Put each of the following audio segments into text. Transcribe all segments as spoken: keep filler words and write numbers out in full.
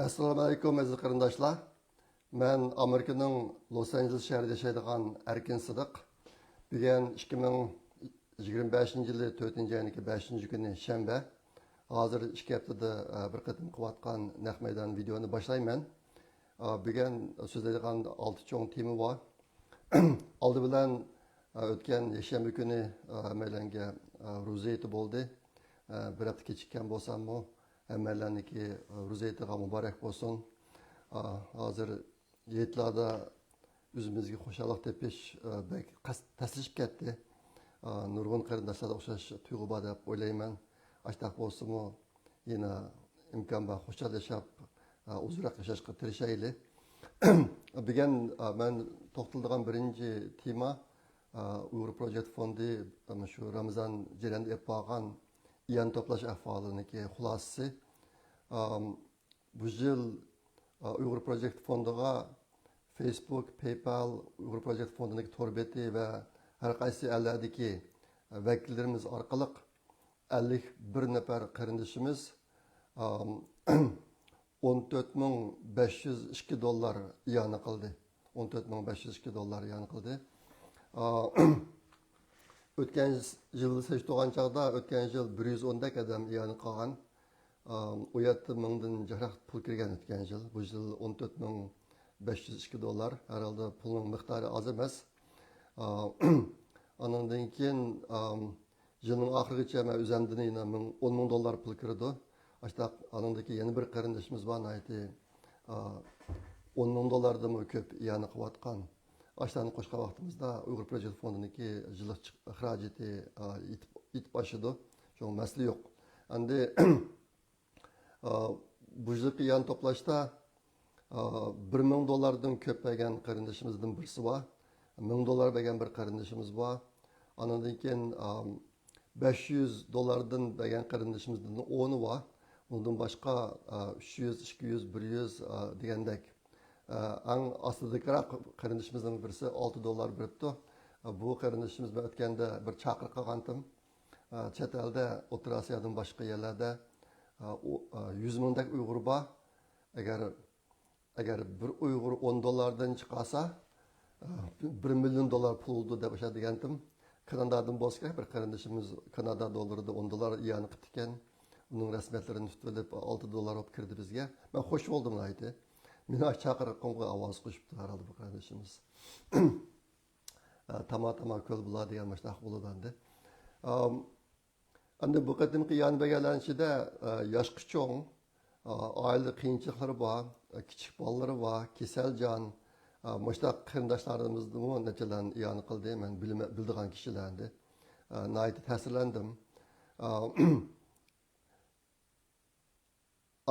ئەسسالامۇئەلەيكۇم، ئەزىز قېرىنداشلار. مەن ئامېرىكىنىڭ لوس ئانژېلېس شەھىرىدە ياشايدىغان ئەركىن سىدىق. بۈگۈن ئىككى مىڭ يىگىرمە بەشىنچى يىلى تۆتىنچى ئاينىڭ بەشىنچى كۈنى شەنبە. ھازىر ئىككى ھەپتىدە، ئە، بىر قېتىم قىلىۋاتقان نەق مەيدان ۋىدېئونى باشلايمەن. ئە، بۈگۈن سۆزلەيدىغان ئالتە چوڭ تېما بار. ئالدى بىلەن، ئە، ئۆتكەن يەكشەنبە كۈنى، ئە، ھەممەيلەنگە، ئە، روزا ھېيتى بولدى. ئە، بىر ھەپتە كېچىككەن بولساممۇ، ھەممەيلەننىڭكى، ئە، روزا ھېيتىغا مۇبارەك بولسۇن. ئە، ھازىر ھېيتلاردا ئۆزىمىزگە خۇشاللىق تېپىش، ئە، بەك قەس-، تەسلىشىپ كەتتى. ئە، نۇرغۇن قېرىنداشلاردا ئوخشاش تۇيغۇ بار دەپ ئويلايمەن. ئاشتاق بولسىمۇ، يەنە ئىمكان بار خۇشال ياشاپ، ئە، ئۇزۇنراق ياشاشقا تىرىشايلى. بۈگۈن، ئە، مەن توختىلىدىغان بىرىنچى تېما، ئە، ئۇيغۇر پروجېكت فوندى، ئە، شۇ رامىزان جەريانىدا ئېلىپ بارغان ئىئانە توپلاش ئەھۋالىنىڭكى خۇلاسىسى. ئە، بۇ يىل، ئە، ئۇيغۇر پروجېكت فوندىغا فېيسبۇك، پەيپال، ئۇيغۇر پروجېكت فوندىنىڭكى تور بېتى ۋە ھەر قايسى ئەللەردىكى ۋەكىللىرىمىز ئارقىلىق ئەللىك بىر نەپەر قېرىندىشىمىز، ئام، ئون تۆت مىڭ بەش يۈز ئىككى دوللار ئىئانە قىلدى. ئون تۆت مىڭ بەش يۈز ئىككى دوللار ئىئانە قىلدى. ئا، ئۆتكەن يىل سېلىشتۇرغان چاغدا، ئۆتكەن يىل بىر يۈز ئوندەك ئادەم ئىئانە قىلغان. ئا، ئون يەتتە مىڭدىن جىقراق پۇل كىرگەن ئۆتكەن يىل. بۇ يىل ئون تۆت مىڭ بەش يۈز ئىككى دوللار. ھەرھالدا پۇلنىڭ مىقدارى ئاز ئەمەس. ئا، ئانىڭدىن كېيىن، ئا، يىلنىڭ ئاخىرىغىچە مەن ئۆزەمدىن يەنە مىڭ، ئون مىڭ دوللار پۇل كىرىدۇ. ئاشتاق، ئانىڭدىن كېيىن يەنە بىر قېرىندىشىمىز بار، ناھايىتى، ئا، ئون مىڭ دوللاردىنمۇ كۆپ ئىئانە قىلىۋاتقان. ئاشتارنى قوشقان ۋاقتىمىزدا ئۇيغۇر پروجېكت فوندىنىڭكى يىللىق چىق-، خىراجىتى، ئا، يېتىپ، يېتىپ ئاشىدۇ. شۇڭا مەسىلە يوق. ئەمدى، ئا، بۇ يىلقى ئىئانە توپلاشتا، ئا، بىر مىڭ دوللاردىن كۆپ بەرگەن قېرىندىشىمىزدىن بىرسى بار. مىڭ دوللار بەرگەن بىر قېرىندىشىمىز بار. ئانىڭدىن كېيىن، ئا، بەش يۈز دوللاردىن بەرگەن قېرىندىشىمىزدىن ئونى بار. ئۇندىن باشقا، ئا، ئۈچ يۈز، ئىككى يۈز، بىر يۈز، ئا، دېگەندەك. ئا، ئەڭ ئاستىدىكىراق قېرىندىشىمىزنىڭ بىرسى ئالتە دوللار بېرىپتۇ. ئا، بۇ قېرىندىشىمىز مەن ئۆتكەندە بىر چاقىرىق قىلغانتىم. ئا، چەت ئەلدە، ئوتتۇرا ئاسىيادىن باشقا يەرلەردە، ئا، ئۇ، ئا، يۈز مىڭدەك ئۇيغۇر بار. ئەگەر، ئەگەر بىر ئۇيغۇر ئون دوللاردىن چىقارسا، ئا، بىر مىليون دوللار پۇل بولىدۇ دەپ ئاشۇ دېگەنتىم. كانادادىن بولسا كېرەك، بىر قېرىندىشىمىز كانادا دوللىرىدا ئون دوللار ئىئانە قىپتىكەن. ئۇنىڭ رەسمىيەتلىرىنى تۇتۇۋېلىپ، ئالتە دوللار بولۇپ كىردى بىزگە. مەن خوش بولدۇم ناھايىتى. مېنىڭ چاقىرىقىمغا ئاۋاز قوشۇپتۇ ھەرھالدا بۇ قېرىندىشىمىز. ئە، تاما تاما كۆل بۇلار دېگەن مۇشۇنداق بولىدۇ ئەمدى. ئام، ئەمدى بۇ قېتىمقى يان بەرگەنلەرنىڭ ئىچىدە، ئە، ياشقا چوڭ، ئا، ئائىلە قىيىنچىلىقلىرى بار، ئە، كىچىك بالىلىرى بار، كېسەلجان، ئا، مۇشۇنداق قېرىنداشلىرىمىزمۇ نەچچىلەرنى ئىئانە قىلدى. مەن بىلمە-، بىلىدىغان كىشىلەر ئەمدى. ئە، ناھايىتى تەسىرلەندىم. ئا،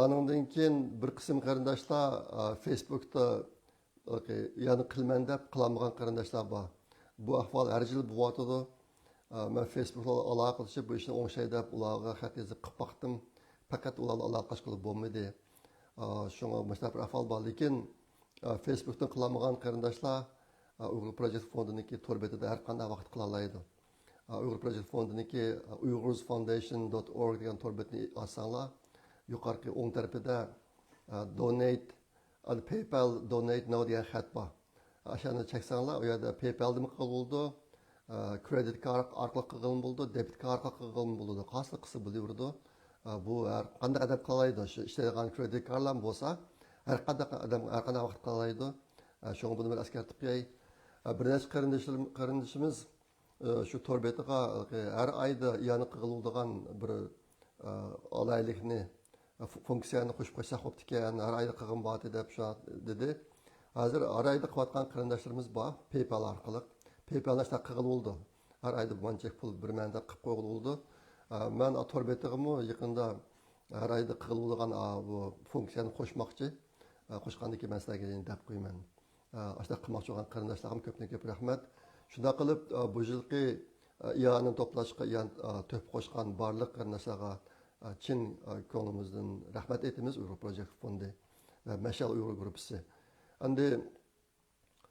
ئانىڭدىن كېيىن بىر قىسىم قېرىنداشلار، ئا، فېيسبۇكتا، ئوكەي، يەنە قىلىمەن دەپ قىلالمىغان قېرىنداشلار بار. بۇ ئەھۋال ھەر يىل بولۇۋاتىدۇ. ئا، مەن فېيسبۇك بىلەن ئالاقىلىشىپ، بۇ ئىشنى ئوڭشاي دەپ ئۇلارغا خەت يېزىپ قىلىپ باقتىم. پەقەت ئۇلار بىلەن ئالاقىلەشكىلى بولمىدى. ئا، شۇڭا مۇشۇنداق بىر ئەھۋال بار. لېكىن، ئا، فېيسبۇكتىن قىلالمىغان قېرىنداشلار، ئا، ئۇيغۇر پروجېكت فوندىنىڭكى تور بېتىدە ھەر قانداق ۋاقىت قىلالايدۇ. ئۇيغۇر پروجېكت فوندىنىڭكى، uygurs foundation dot org دېگەن تور بېتىنى ئاچساڭلار، يۇقىرىقى ئوڭ تەرىپىدە، ئە، دونېيت، ئەنە پەيپال دونېيت ناۋ دېگەن خەت بار. ئاشۇنى چەكسەڭلار، ئۇ يەردە پەيپالدىنمۇ قىلغىلى بولىدۇ، ئە، كرېدىت كارت ئارقىلىق قىلغىلىمۇ بولىدۇ، دېبىت كارت ئارقىلىق قىلغىلىمۇ بولىدۇ. قايسىلا قىلسا بولۇۋېرىدۇ. ئە، بۇ ھەر قانداق ئادەم قىلالايدۇ. شۇ ئىشلەيدىغان كرېدىت كارتلارمۇ بولسا، ھەر قانداق ئادەم ھەر قانداق ۋاقىت قىلالايدۇ. ئە، شۇڭا بۇنى بىر ئەسكەرتىپ قوياي. ئە، بىر نەچچە قېرىندىشلىرىم-، قېرىندىشىمىز ئى، شۇ تور بېتىغا، ئى، ھەر ئايدا ئىئانە قىلغىلى بولىدىغان بىر، ئى، ئالاھىدىلىكنى، ئى، فۇ-، فۇنكسىيەنى قوشۇپ قويساق بوپتىكەن، ھەر ئايدا قىلغىلىمۇ بار دەپ شۇ دېدى. ھازىر ھەر ئايدا قىلىۋاتقان قېرىنداشلىرىمىز بار، پەيپال ئارقىلىق. پەيپالنى ئاشۇنداق قىلغىلى بولىدۇ. ھەر ئايدا بۇنچە پۇل بېرىمەن دەپ قىلىپ قويغىلى بولىدۇ. ئە، مەن تور بېتىغىمۇ يېقىندا ھەر ئايدا قىلغىلى بولىدىغان، ئا، بۇ فۇنكسىيەنى قوشماقچى. ئە، قوشقاندىن كېيىن مەن سىلەرگە يەنە دەپ قويىمەن. ئاشۇنداق قىلماقچى بولغان قېرىنداشلارغىمۇ كۆپتىن كۆپ رەھمەت. شۇنداق قىلىپ، بۇ يىلقى ئىئانىنى توپلاشقا ئىئان-، تۆھپە قوشقان بارلىق قېرىنداشلارغا چىن كۆڭلىمىزدىن رەھمەت ئېيتىمىز، ئۇيغۇر پروجېكت فوندى ۋە مەشئەل ئۇيغۇر گۇرۇپپىسى. ئەمدى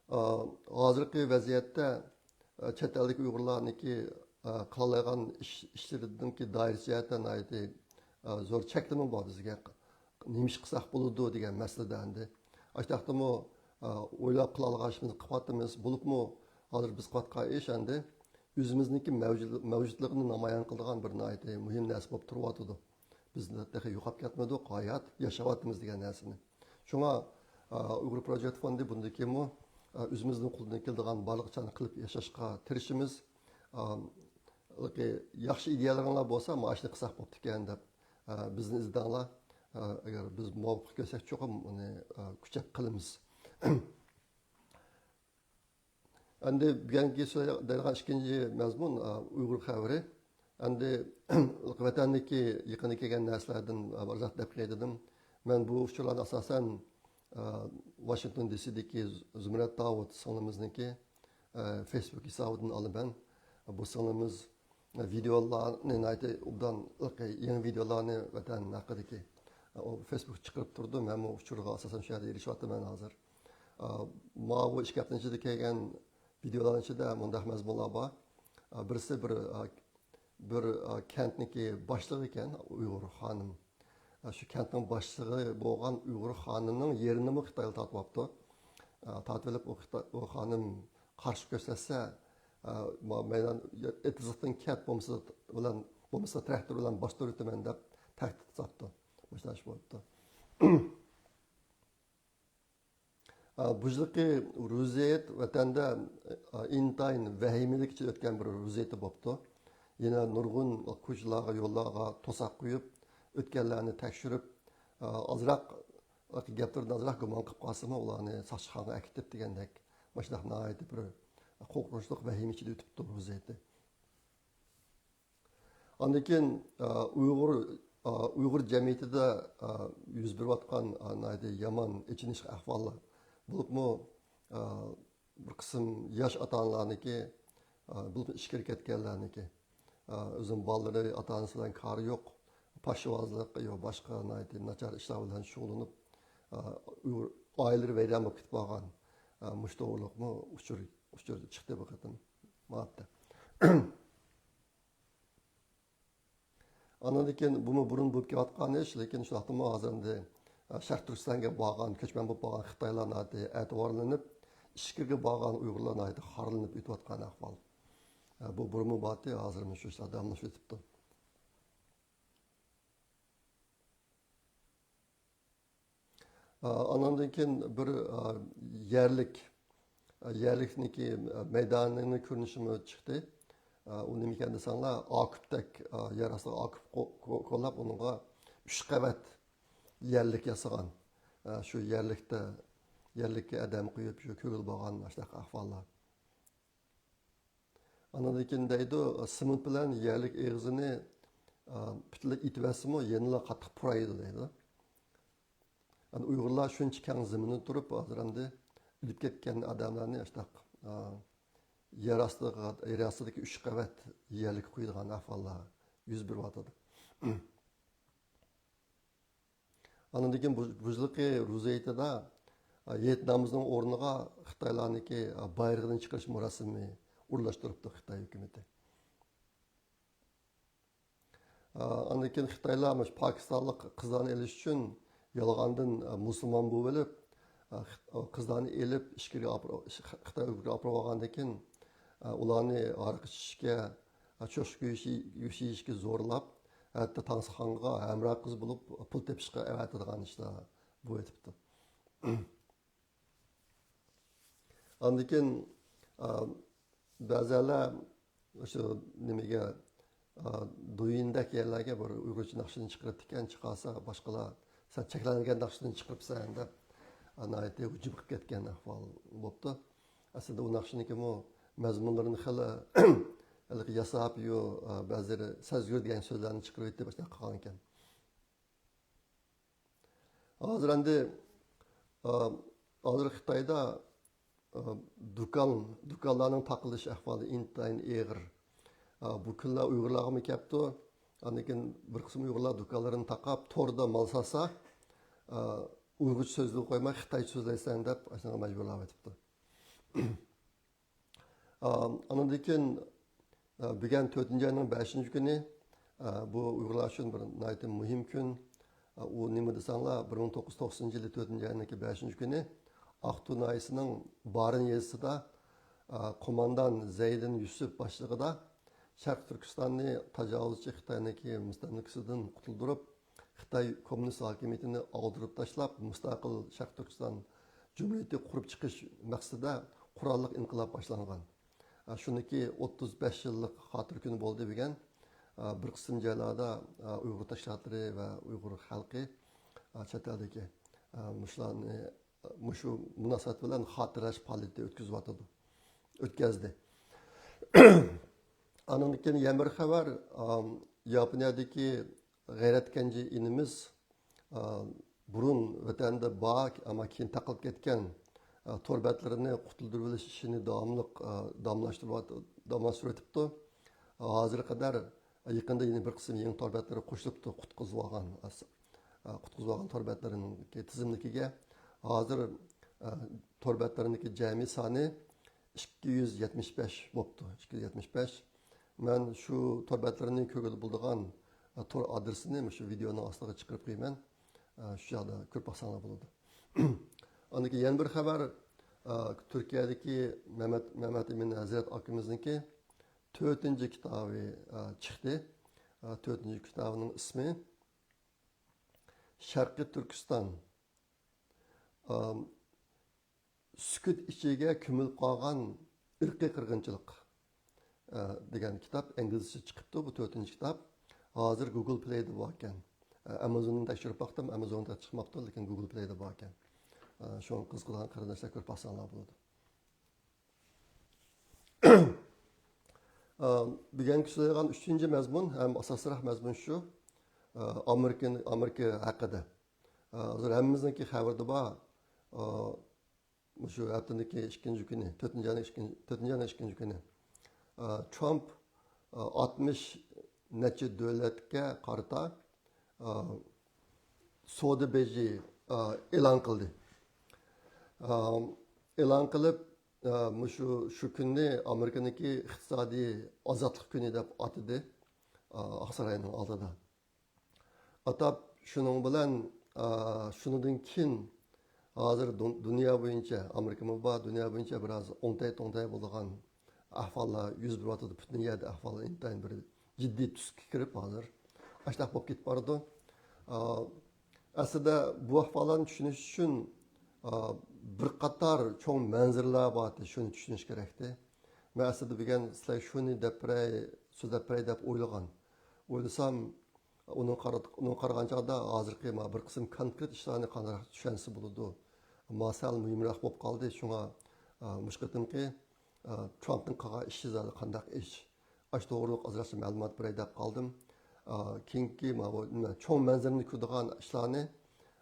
ھازىرقى ۋەزىيەتتە چەت ئەلدىكى ئۇيغۇرلارنىڭكى قىلالايدىغان ئىش، ئىشلىرىنىڭكى دائىرىسى جەھەتتە ناھايىتى زور چەكلىمە بار بىزگە. نېمە ئىش قىلساق بولىدۇ دېگەن مەسىلىدە ئەمدى. ئاشۇنداقتىمۇ، ئا، ئويلاپ قىلالىغان ئىشىمىزنى قىلىۋاتىمىز. بولۇپمۇ ھازىر بىز قىلىۋاتقان ئىش ئەمدى ئۆزىمىزنىڭكى مەۋجۇت-، مەۋجۇتلۇقىنى نامايان قىلىدىغان بىر ناھايىتى مۇھىم نەرسە بولۇپ تۇرۇۋاتىدۇ. بىز تېخى يوقاپ كەتمىدۇق، ھايات، ياشاۋاتىمىز دېگەن نەرسىنى. شۇڭا، ئا، ئۇيغۇر پروجېكت فوندى بۇندىن كېيىنمۇ، ئا، ئۆزىمىزنىڭ قولىدىن كېلىدىغان بارلىق ئىشلارنى قىلىپ ياشاشقا تىرىشىمىز. ئا، ياخشى ئىدىيەلىرىڭلار بولسا، مانا شۇنى قىلساق بوپتىكەن دەپ، ئە، بىزنى ئىزدەڭلار. ئە، ئەگەر بىز مۇۋاپىق كۆرسەك، چوقۇم ئۇنى، ئە، كۈچەپ قىلىمىز. ئەمدى بۈگۈنكى سۆزلەيدىغان ئىككىنچى مەزمۇن، ئە، ئۇيغۇر خەۋىرى. ئەمدى ۋەتەندىكى يېقىندا كەلگەن نەرسىلەردىن، ئە، بىر ئىزاھ بېرىپ قوياي دېدىم. مەن بۇ ئۇچۇرلارنى ئاساسەن، ئە، ۋاشىنگتون دى سىدىكى زۇمرەت داۋۇت سىڭلىمىزنىڭكى، ئە، فېيسبۇك ھېسابىدىن ئالىمەن. بۇ سىڭلىمىز ۋىدېئولارنى ناھايىتى ئوبدان، يېڭى ۋىدېئولارنى ۋەتەن ھەققىدىكى، ئۇ فېيسبۇكقا چىقىرىپ تۇرىدۇ. مەنمۇ ئۇچۇرغا ئاساسەن شۇ يەردە ئېرىشىۋاتىمەن ھازىر. ئا، ماۋۇ ئىككى ھەپتىنىڭ ئىچىدە كەلگەن ۋىدېئولارنىڭ ئىچىدە مۇنداق مەزمۇنلار بار. ئا، بىرسى بىر، ئا، بىر، ئا، كەنتنىڭكى باشلىقى ئىكەن، ئۇيغۇر خانىم. ئا، شۇ كەنتنىڭ باشلىقى بولغان ئۇيغۇر خانىمنىڭ يېرىنىمۇ خىتايلار تارتىۋاپتۇ. ئا، تارتىۋېلىپ ئۇ خىتا-، ئۇ خانىم قارشى كۆرسەتسە، ئە، ما-، مەيدان ئېتىزلىقتىن كەت، بولمىسا بىلەن، بولمىسا تىراكتور بىلەن باستۇرۇۋېتىمەن دەپ تەھدىت ساپتۇ. مۇشۇنداق ئىش بولۇپتۇ. ئە، بۇ يىلقى رۇزىيەت ۋەتەندە، ئە، ئىنتايىن ۋەھىمىلىك ئىچىدە ئۆتكەن بىر رۇزىيەت بوپتۇ. يەنە نۇرغۇن كوچىلارغا، يوللارغا توساق قويۇپ، ئۆتكەنلەرنى تەكشۈرۈپ، ئە، ئازراق، گەپلىرىدىن ئازراق گۇمان قىلىپ قالسىمۇ، ئۇلارنى ساقچىخانىغا ئەكېتىپ دېگەندەك، مۇشۇنداق ناھايىتى بىر قورقۇنچلۇق ۋەھىمە ئىچىدە ئۆتۈپتۇ رۇزىيەتى. ئاندىن كېيىن، ئا، ئۇيغۇر، ئا، ئۇيغۇر جەمئىيىتىدە، ئا، يۈز بېرىۋاتقان، ئا، ناھايىتى يامان ئېچىنىشلىق ئەھۋاللار. بولۇپمۇ، ئا، بىر قىسىم ياش ئاتا-ئانىلارنىڭكى، ئا، بولۇپمۇ ئىچكىرى كەتكەنلەرنىڭكى، ئا، ئۆزىنىڭ بالىلىرى، ئاتا-ئانىسى بىلەن كارى يوق، پاششىۋازلىق يا باشقا ناھايىتى ناچار ئىشلار بىلەن شۇغۇللىنىپ، ئا، ئۇيغۇر ئائىلىلىرى ۋەيران بولۇپ كېتىپ قالغان، ئا، مۇشۇ توغرۇلۇقمۇ ئۇچۇر، ئۇچۇر چىقتى بۇ قېتىم. ماۋۇ ھەپتە. ئاندىن كېيىن بۇمۇ بۇرۇن بولۇپ كېلىۋاتقان ئىش، لېكىن شۇنداقتىمۇ ھازىر ئەمدى، ئە، شەرقىي تۈركىستانغا بارغان، كۆچمەن بولۇپ بارغان خىتايلار ناھايىتى ئەتىۋارلىنىپ، ئىچكىرىگە بارغان ئۇيغۇرلار ناھايىتى خارلىنىپ ئۆتۈۋاتقان ئەھۋال. ئە، بۇ بۇرۇنمۇ بارتى، ھازىرمۇ شۇ ئىشلار داۋاملىشىپ ئۆتۈپتۇ. ئا، ئاناندىن كېيىن بىر، ئا، يەرلىك، ئا، يەرلىكنىڭكى، ئا، مەيدانىنىڭ كۆرۈنۈشىمۇ چىقتى. ئا، ئۇ نېمىكەن دېسەڭلار، ئاكوپتەك، ئا، يەر ئاستىغا ئاكوپ كو-، كو-، كوللاپ، ئۇنىڭغا ئۈچ قەۋەت يەرلىك ياسىغان. ئا، شۇ يەرلىكتە، يەرلىككە ئادەم قويۇپ، شۇ كۆرۈلۈپ بولغان ئاشۇنداق ئەھۋاللار. ئاندىن كېيىن دەيدۇ، سېمونت بىلەن يەرلىك ئېغىزىنى، ئا، پۈتۈنلەي ئېتىۋەتسىمۇ، يەنىلا قاتتىق پۇرايدۇ دەيدۇ. ئەمدى ئۇيغۇرلار شۇنچە كەڭ زېمىندا تۇرۇپ، ھازىر ئەمدى ئۆلۈپ كەتكەن ئادەملەرنى ئاشۇنداق، ئا، يەر ئاستىغا، يەر ئاستىدىكى ئۈچ قەۋەت يەرلىككە قويىدىغان ئەھۋاللار يۈز بېرىۋاتىدۇ. ئاندىن كېيىن بۇ، بۇ يىلقى رۇزىيەتىدە، ئا، ھېيت نامىزىنىڭ ئورنىغا خىتايلارنىڭكى، ئا، بايرىقىنى چىقىرىش مۇراسىمى ئورۇنلاشتۇرۇپتۇ خىتاي ھۆكۈمىتى. ئا، ئاندىن كېيىن خىتايلار مۇشۇ پاكىستانلىق قىزلارنى ئېلىش ئۈچۈن يالغاندىن، ئا، مۇسۇلمان بولۇۋېلىپ، ئا، خىت-، ئا، قىزلارنى ئېلىپ ئىچكىرىگە ئاپىرىپ، خىتاي ھۆكۈمىتىگە ئاپىرىپ ئالغاندىن كېيىن، ئا، ئۇلارنى ھاراق ئىچىشكە، چوشقا گۆشى، گۆشى يېيىشكە زورلاپ، ھەتتا تانسىخانغا ھەمراھ قىز بولۇپ پۇل تېپىشقا ئەۋەتىدىغان ئىشلار بولۇۋېتىپتۇ. ئاندىن كېيىن، ئا، بەزىلەر شۇ نېمىگە، ئا، دويىندەك يەرلەرگە بىر ئۇيغۇرچە ناخشىنى چىقىرىپتىكەن، چىقارسا باشقىلار، سەن چەكلەنگەن ناخشىنى چىقىرىپسەن دەپ، ئا، ناھايىتى ھۇجۇم قىلىپ كەتكەن ئەھۋال بوپتۇ. ئەسلىدە ئۇ ناخشىنىڭكىمۇ مەزمۇنلىرىنى خېلى ھېلىقى ياساپ، يو، بەزىلىرى سەزگۈر دېگەن سۆزلەرنى چىقىرىۋېتىپ، ئاشۇنداق قىلغانىكەن. ھازىر ئەمدى، ھازىر خىتايدا، دۇكان، دۇكانلارنىڭ تاقىلىش ئەھۋالى ئىنتايىن ئېغىر. بۇ كۈنلەر ئۇيغۇرلارغىمۇ كەپتۇ. ئاندىن كېيىن بىر قىسىم ئۇيغۇرلار دۇكانلىرىنى تاقاپ، توردا مال ساتسا، ئۇيغۇرچە سۆزلىگە قويماي، خىتايچە سۆزلەيسەن دەپ، ئاشۇنىڭغا مەجبۇرلاۋېتىپتۇ. ئا، ئانىڭدىن كېيىن، ئا، بۈگۈن تۆتىنچى ئاينىڭ بەشىنچى كۈنى، ئا، بۇ ئۇيغۇرلار ئۈچۈن بىر ناھايىتى مۇھىم كۈن. ئۇ نېمە دېسەڭلار، بىر مىڭ توققۇز يۈز توقسىنىنچى يىلى تۆتىنچى ئاينىڭكى بەشىنچى كۈنى ئاقتۇ ناھىيەسىنىڭ بارىن يېزىسىدا، ئە، قوماندان زەيدىن يۈسۈپ باشلىقىدا شەرقىي تۈركىستاننى تاجاۋۇزچى خىتاينىڭكى مۇستەملىكىسىدىن قۇتۇلدۇرۇپ، خىتاي كوممۇنىست ھاكىمىيىتىنى ئاغدۇرۇپ تاشلاپ، مۇستەقىل شەرقىي تۈركىستان جۇمھۇرىيىتى قۇرۇپ چىقىش مەقسىتىدە قوراللىق ئىنقىلاب باشلانغان. ئە، شۇنىڭكى ئوتتۇز بەش يىللىق خاتىرە كۈنى بولدى بۈگۈن. ئە، بىر قىسىم جايلاردا، ئە، ئۇيغۇر تەشكىلاتلىرى ۋە ئۇيغۇر خەلقى، ئە، چەت ئەلدىكى، ئە، مۇشۇلارنى، مۇشۇ مۇناسىۋەت بىلەن خاتىرىلەش پائالىيىتى ئۆتكۈزۈۋاتىدۇ. ئۆتكەزدى. ئاندىن كېيىن يەنە بىر خەۋەر، ئام، ياپونىيەدىكى غەيرەت كەنجى ئىنىمىز، ئا، بۇرۇن ۋەتەندە بار، ئەمما كېيىن تاقىلىپ كەتكەن، ئا، تور بەتلىرىنى قۇتۇلدۇرۇۋېلىش ئىشىنى داۋاملىق، ئا، داۋاملاشتۇرۇۋات-، داۋاملاشتۇرۇۋېتىپتۇ. ھازىرغا قەدەر يېقىندا يەنە بىر قىسىم يېڭى تور بەتلىرى قوشۇلۇپتۇ، قۇتقۇزۇۋالغان، ئا، قۇتقۇزۇۋالغان تور بەتلىرىنىڭكى تىزىملىكىگە. ھازىر، ئا، تور بەتلىرىنىڭكى جەمئىي سانى ئىككى يۈز يەتمىش بەش بوپتۇ، ئىككى يۈز يەتمىش بەش. مەن شۇ تور بەتلىرىنى كۆرگىلى بولىدىغان، ئە، تور ئادرېسىنى مۇشۇ ۋىدېئونىڭ ئاستىغا چىقىرىپ قويىمەن. ئە، شۇ يەردە كۆرۈپ باقساڭلار بولىدۇ. ئاندىن كېيىن يەنە بىر خەۋەر، ئە، تۈركىيەدىكى مەمەت، مەمەت ئىمىن ھەزرەت ئاكىمىزنىڭكى تۆتىنچى كىتابى، ئە، چىقتى. ئە، تۆتىنچى كىتابىنىڭ ئىسمى شەرقىي تۈركىستان، ئە، سۈكۈت ئىچىگە كۆمۈلۈپ قالغان ئىرقىي قىرغىنچىلىق، ئە، دېگەن كىتاب ئىنگلىزچە چىقىپتۇ، بۇ تۆتىنچى كىتاب. ھازىر گۇگل پلەيدە باركەن. ئە، ئامازوندىن تەكشۈرۈپ باقتىم، ئامازوندا چىقماپتۇ، لېكىن گۇگل پلەيدە باركەن. ئە، شۇڭا قىزىقىدىغان قېرىنداشلار كۆرۈپ باقساڭلار بولىدۇ. ئە، بۈگۈنكى سۆزلەيدىغان ئۈچىنچى مەزمۇن، ھەم ئاساسلىراق مەزمۇن شۇ. ئە، ئامېرىكىنى، ئامېرىكا ھەققىدە. ئە، ھازىر ھەممىمىزنىڭكى خەۋىرىدە بار. ئە، مۇشۇ ھەپتىنىڭكى ئىككىنچى كۈنى، تۆتىنچى ئاينىڭ ئىككىنچى، تۆتىنچى ئاينىڭ ئىككىنچى كۈنى، ئە، ترامپ، ئە، ئاتمىش نەچچە دۆلەتكە قارىتا، ئە، سودا بېجى، ئە، ئېلان قىلدى. ئە، ئېلان قىلىپ، ئە، مۇشۇ، شۇ كۈننى ئامېرىكىنىڭكى ئىقتىسادىي ئازادلىق كۈنى دەپ ئاتىدى، ئە، ئاقساراينىڭ ئالدىدا. ئاتاپ شۇنىڭ بىلەن، ئا، شۇنىڭدىن كېيىن ھازىر دۇن-، دۇنيا بويىچە، ئامېرىكىمۇ بار، دۇنيا بويىچە بىراز ئوڭتاي-توڭتاي بولىدىغان ئەھۋاللار يۈز بېرىۋاتىدۇ. پۈتۈن يەردە ئەھۋال ئىنتايىن بىر جىددىي تۈسكە كىرىپ، ھازىر ئاشتاق بولۇپ كېتىپ بارىدۇ. ئا، ئەسلىدە بۇ ئەھۋاللارنى چۈشىنىش ئۈچۈن، ئا، بىر قاتار چوڭ مەنزىرىلەر بارتى، شۇنى چۈشىنىش كېرەكتى. مەن ئەسلىدە بۈگۈن سىلەرگە شۇنى دەپ بېرەي، سۆزلەپ بېرەي دەپ ئويلىغان. ئويلىسام، ئۇنىڭغا قارا-، ئۇنىڭغا قارىغان چاغدا ھازىرقى مانا بىر قىسىم كونكرېت ئىشلارنى قانداق چۈشەنسە بولىدۇ. مانا سەل مۇھىمراق بولۇپ قالدى. شۇڭا، ئا، مۇشۇ قېتىمقى، ئا، ترامپنىڭ قىلغان ئىشى زادى قانداق ئىش؟ ئاشۇ توغرىلىق ئازراقچە مەلۇمات بېرەي دەپ قالدىم. ئا، كېيىنكى مانا بۇ نېمە، چوڭ مەنزىرىنى كۆرىدىغان ئىشلارنى،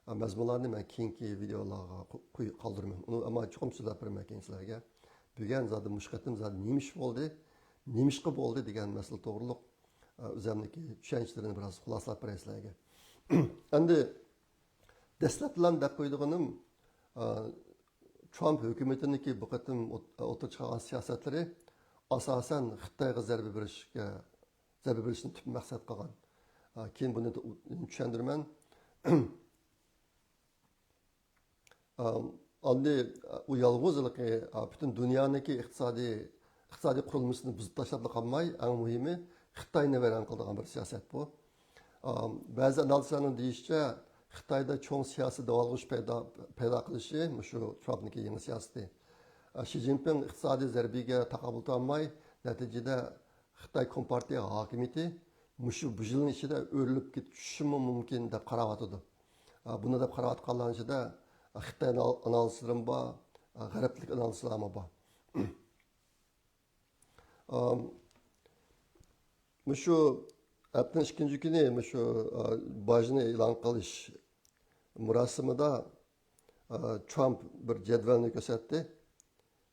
ئا، مەزمۇنلارنى مەن كېيىنكى ۋىدېئولارغا قو-، قوي-، قالدۇرىمەن. ئۇنى ئەمما چوقۇم سۆزلەپ بېرىمەن كېيىن سىلەرگە. بۈگۈن زادى مۇشۇ قېتىم زادى نېمە ئىش بولدى؟ نېمىشقا بولدى دېگەن مەسىلە توغرۇلۇق، ئە، ئۆزۈمنىڭكى چۈشەنچىلىرىنى بىراز خۇلاسىلاپ بېرەي سىلەرگە. ئەمدى دەسلەپتىلا دەپ قويىدىغىنىم، ئە، ترامپ ھۆكۈمىتىنىڭكى بۇ قېتىم ئوت-، ئوتتۇرىغا چىقارغان سىياسەتلىرى ئاساسەن خىتايغا زەربە بېرىشكە، زەربە بېرىشنى تۈپ مەقسەت قىلغان. ئە، كېيىن بۇنى چۈشەندۈرىمەن. ئام، ئاندى، ئۇ يالغۇز ھېلىقى، ئا، پۈتۈن دۇنيانىڭكى ئىقتىسادىي، ئىقتىسادىي قۇرۇلمىسىنى بۇزۇپ تاشلاپلا قالماي، ئەڭ مۇھىمى خىتاينى ۋەيران قىلىدىغان بىر سىياسەت بۇ. ئام، بەزى ئانالىزلارنىڭ دېيىشىچە، خىتايدا چوڭ سىياسىي داۋالغۇش پەيدا، پەيدا قىلىشى مۇشۇ ترامپنىڭكى يېڭى سىياسىتى. ئا، شى جىنپىڭ ئىقتىسادىي زەربىگە تاقابىل تۇرالماي، نەتىجىدە خىتاي كومپارتىيە ھاكىمىيىتى مۇشۇ بىر يىلنىڭ ئىچىدە ئۆرۈلۈپ كېتىشىمۇ مۇمكىن دەپ قاراۋاتىدۇ. ئا، بۇنى دەپ قاراۋاتقانلارنىڭ ئىچىدە، ئا، خىتاي ئانال-، ئانالىزلىرىمۇ بار، ئا، غەربلىك ئانالىزلارمۇ بار. ئا، مۇشۇ ھەپتىنىڭ ئىككىنچى كۈنى مۇشۇ، ئا، باجنى ئېلان قىلىش مۇراسىمىدا، ئا، ترامپ بىر جەدۋەلنى كۆرسەتتى.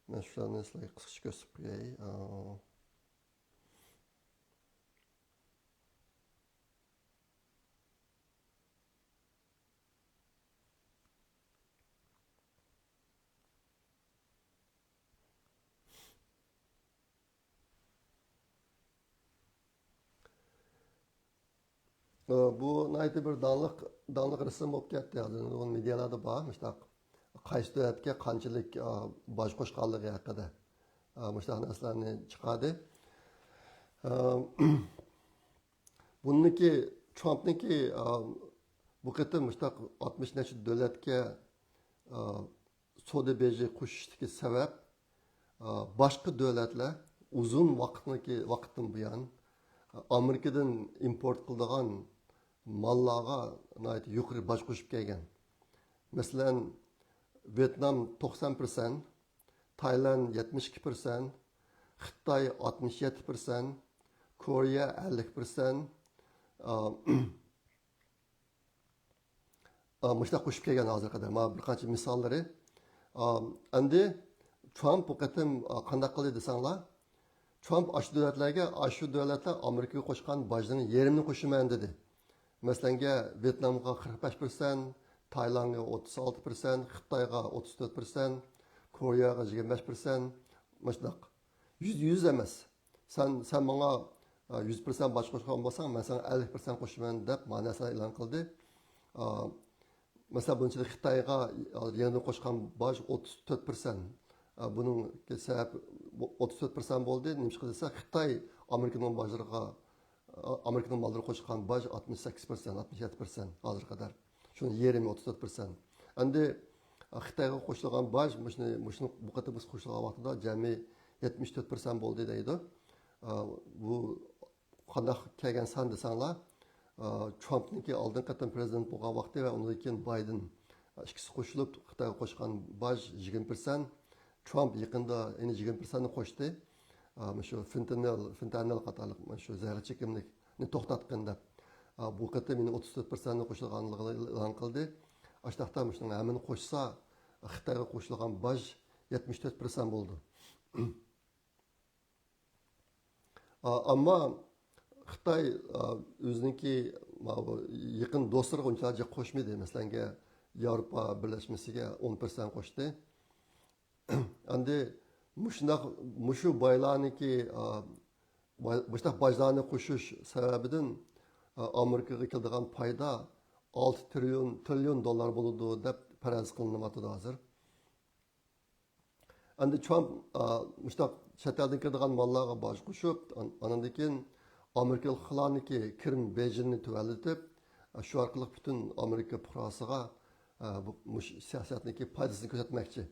مەن شۇلارنى سىلەرگە قىسقىچە كۆرسىتىپ قوياي. ئا، ئى، بۇ ناھايىتى بىر داڭلىق، داڭلىق رەسىم بولۇپ كەتتى. ھازىر نۇرغۇن مېدىيالاردا بار، مۇشۇنداق قايسى دۆلەتكە قانچىلىك، ئى، باج قوشقانلىقى ھەققىدە، ئى، مۇشۇنداق نەرسىلەرنى چىقاردى. ئى، بۇنىڭكى، ترامپنىڭكى، ئى، بۇ قېتىم مۇشۇنداق ئاتمىش نەچچە دۆلەتكە، ئى، سودا بېجى قوشۇشتىكى سەۋەب، ئى، باشقا دۆلەتلەر ئۇزۇن ۋاقىتنىكى، ۋاقىتتىن بۇيان، ئى، ئامېرىكىدىن ئىمپورت قىلىدىغان ماللارغا ناھايىتى يۇقىرى باج قوشۇپ كەلگەن. مەسىلەن، ۋيېتنام توقسان پىرسەنت، تايلاند يەتمىش ئىككى پىرسەنت، خىتاي ئاتمىش يەتتە پىرسەنت، كورېيە ئەللىك پىرسەنت، ئى، ئا، مۇشۇنداق قوشۇپ كەلگەن ھازىرغا قەدەر. مانا بىر قانچە مىساللىرى. ئا، ئەمدى ترامپ بۇ قېتىم، ئا، قانداق قىلدى دېسەڭلار، ترامپ ئاشۇ دۆلەتلەرگە، ئاشۇ دۆلەتلەر ئامېرىكىغا قوشقان باجنىڭ يېرىمىنى قوشىمەن دېدى. مەسىلەنگە، ۋيېتنامغا قىرىق بەش پىرسەنت، تايلاندغا ئوتتۇز ئالتە پىرسەنت، خىتايغا ئوتتۇز تۆت پىرسەنت، كورېيەگە يىگىرمە بەش پىرسەنت، مۇشۇنداق. يۈزدە يۈز ئەمەس. سەن، سەن ماڭا، ئە، يۈز پىرسەنت باج قوشقان بولساڭ، مەن ساڭا ئەللىك پىرسەنت قوشىمەن دەپ، مانا نەرسىنى ئېلان قىلدى. ئە، مەسىلەن، بۇنىڭ ئىچىدە خىتايغا يېڭىدىن قوشقان باج ئوتتۇز تۆت پىرسەنت. ئە، بۇنىڭ سەۋەبى ئوتتۇز تۆت پىرسەنت بولدى. نېمىشقا دېسە، خىتاي ئامېرىكىنىڭ باجلىرىغا، ئە، ئامېرىكىنىڭ ماللىرىغا قوشقان باج ئاتمىش سەككىز پىرسەنت، ئاتمىش يەتتە پىرسەنت ھازىرغا قەدەر. شۇنىڭ يېرىمى ئوتتۇز تۆت پىرسەنت. ئەمدى خىتايغا قوشۇلغان باج، مۇشۇنى، مۇشۇنى بۇ قېتىم بىز قوشۇلغان ۋاقتىدا جەمئىي يەتمىش تۆت پىرسەنت بولدى دەيدۇ. ئا، بۇ قانداق كەلگەن سان دېسەڭلار، ئا، ترامپنىڭكى ئالدىنقى قېتىم پرېزىدېنت بولغان ۋاقتى ۋە ئۇنىڭدىن كېيىن بايدېن، ئىككىسى قوشۇلۇپ خىتايغا قوشقان باج يىگىرمە پىرسەنت. ترامپ يېقىندا يەنە يىگىرمە پىرسەنتنى قوشتى. ئا، مۇشۇ فېنتانىل، فېنتانىل قاتارلىق مۇشۇ زەھەر چېكىملىك نى توختاتقىن دەپ، ئا، بۇ قېتىم يەنە ئوتتۇز تۆت پىرسەنتنى قوشىدىغانلىقىنى ئېلان قىلدى. ئاشۇنداقتا مۇشۇنىڭ ھەممىنى قوشسا، خىتايغا قوشۇلغان باج يەتمىش تۆت پىرسەنت بولىدۇ. ئا، ئەمما خىتاي، ئا، ئۆزىنىڭكى ماۋۇ يېقىن دوستلىرىغا ئۇنچىلىك جىق قوشمىدى. مەسىلەنگە، ياۋروپا بىرلەشمىسىگە ئون پىرسەنت قوشتى. ئەمدى مۇشۇنداق، مۇشۇ بايلارنىڭكى، ئا، باي-، مۇشۇنداق باجلارنى قوشۇش سەۋەبىدىن، ئا، ئامېرىكىغا كېلىدىغان پايدا ئالتە تىرىليون، تىرىليون دوللار بولىدۇ دەپ پەرەز قىلىنىۋاتىدۇ ھازىر. ئەمدى ترامپ، ئا، مۇشۇنداق چەت ئەلدىن كىرىدىغان ماللارغا باج قوشۇپ، ئان-، ئانىڭدىن كېيىن ئامېرىكىلىقلارنىڭكى كىرىم بېجىنى تۆۋەنلىتىپ، ئا، شۇ ئارقىلىق پۈتۈن ئامېرىكا پۇقراسىغا، ئا، بۇ، مۇشۇ سىياسەتنىڭكى پايدىسىنى كۆرسەتمەكچى.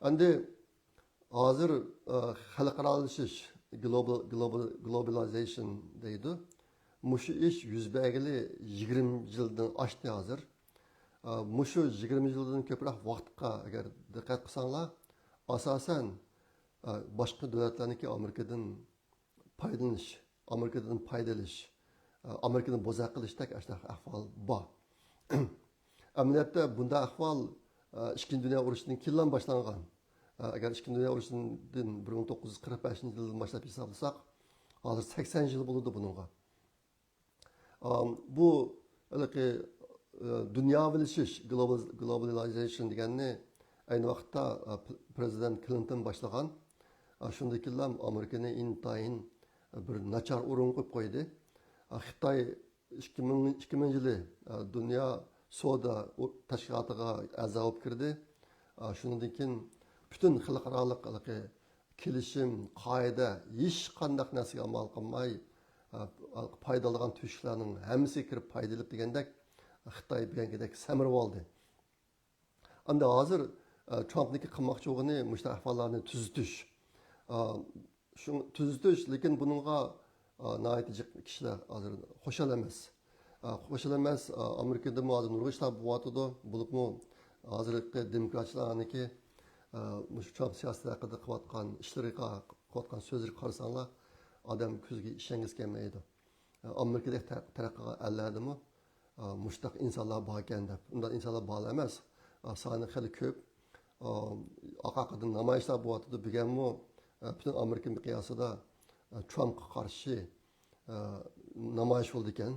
ئەمدى ھازىر، ئا، خەلقئارالىشىش، گلوبال، گلوبال، گلوبالىزېيشن دەيدۇ. مۇشۇ ئىش يۈز بەرگىلى يىگىرمە يىلدىن ئاشتى ھازىر. ئا، مۇشۇ يىگىرمە يىلدىن كۆپرەك ۋاقىتقا ئەگەر دىققەت قىلساڭلار، ئاساسەن، ئا، باشقا دۆلەتلەرنىڭكى ئامېرىكىدىن پايدىلىنىش، ئامېرىكىدىن پايدا ئېلىش، ئا، ئامېرىكىنى بوزەك قىلىشتەك ئاشۇنداق ئەھۋال بار. ئەمەلىيەتتە بۇنداق ئەھۋال، ئا، ئىككىنچى دۇنيا ئۇرۇشىدىن كېيىنلا باشلانغان. ئا، ئەگەر ئىككىنچى دۇنيا ئۇرۇشىدىن بىر مىڭ توققۇز يۈز قىرىق بەشىنچى يىلدىن باشلاپ ھېسابلىساق، ھازىر سەكسەن يىل بولىدۇ بۇنىڭغا. ئا، بۇ ھېلىقى، ئا، دۇنياۋىلىشىش، گلوبال-، گلوبالىزېيشن دېگەننى ئەينى ۋاقىتتا، ئا، پ-، پرېزىدېنت كلىنتون باشلىغان. ئا، شۇندىن كېيىنلا ئامېرىكىنى ئىنتايىن بىر ناچار ئورۇنغا قويۇپ قويدى. ئا، خىتاي ئىككى مىڭ، ئىككى مىڭ يىلى، ئا، دۇنيا سودا ئۇ-، تەشكىلاتىغا ئەزا بولۇپ كىردى. ئا، شۇنىڭدىن كېيىن پۈتۈن خەلقئارالىق ھېلىقى كېلىشىم، قائىدە، ھېچقانداق نەرسىگە ئامال قىلماي، ئا، پايدىلانغان تۆشۈكلەرنىڭ ھەممىسىگە كىرىپ پايدا ئېلىپ دېگەندەك، خىتاي بۈگۈنكىدەك سەمرىۋالدى. ئەمدى ھازىر، ئە، ترامپنىڭكى قىلماقچى بولغىنى مۇشۇنداق ئەھۋاللارنى تۈزىتىش. ئە، شۇ تۈزىتىش، لېكىن بۇنىڭغا، ئە، ناھايىتى جىق كىشىلەر ھازىر خۇشال ئەمەس. ئە، خۇشال ئەمەس، ئە، ئامېرىكىدىمۇ ھازىر نۇرغۇن ئىشلار بولۇۋاتىدۇ. بولۇپمۇ ھازىرقى دېموكراتچىلارنىڭكى، ئە، مۇشۇ ترامپ سىياسىتى ھەققىدە قىلىۋاتقان ئىشلىرىغا، قىلىۋاتقان سۆزلىرىگە قارىساڭلار، ئادەم كۆزىگە ئىشەنگۈسى كەلمەيدۇ. ئامېرىكىدەك تەر-، تەرەققىي قىلغان ئەللەردىمۇ، ئا، مۇشۇنداق ئىنسانلار باركەن دەپ. ئۇنداق ئىنسانلار بار ئەمەس. ئا، سانى خېلى كۆپ. ئا، ئارقا-ئارقىدىن نامايىشلار بولۇۋاتىدۇ. بۈگۈنمۇ، ئا، پۈتۈن ئامېرىكا مىقياسىدا، ئا، ترامپقا قارشى، ئا، نامايىش بولىدىكەن.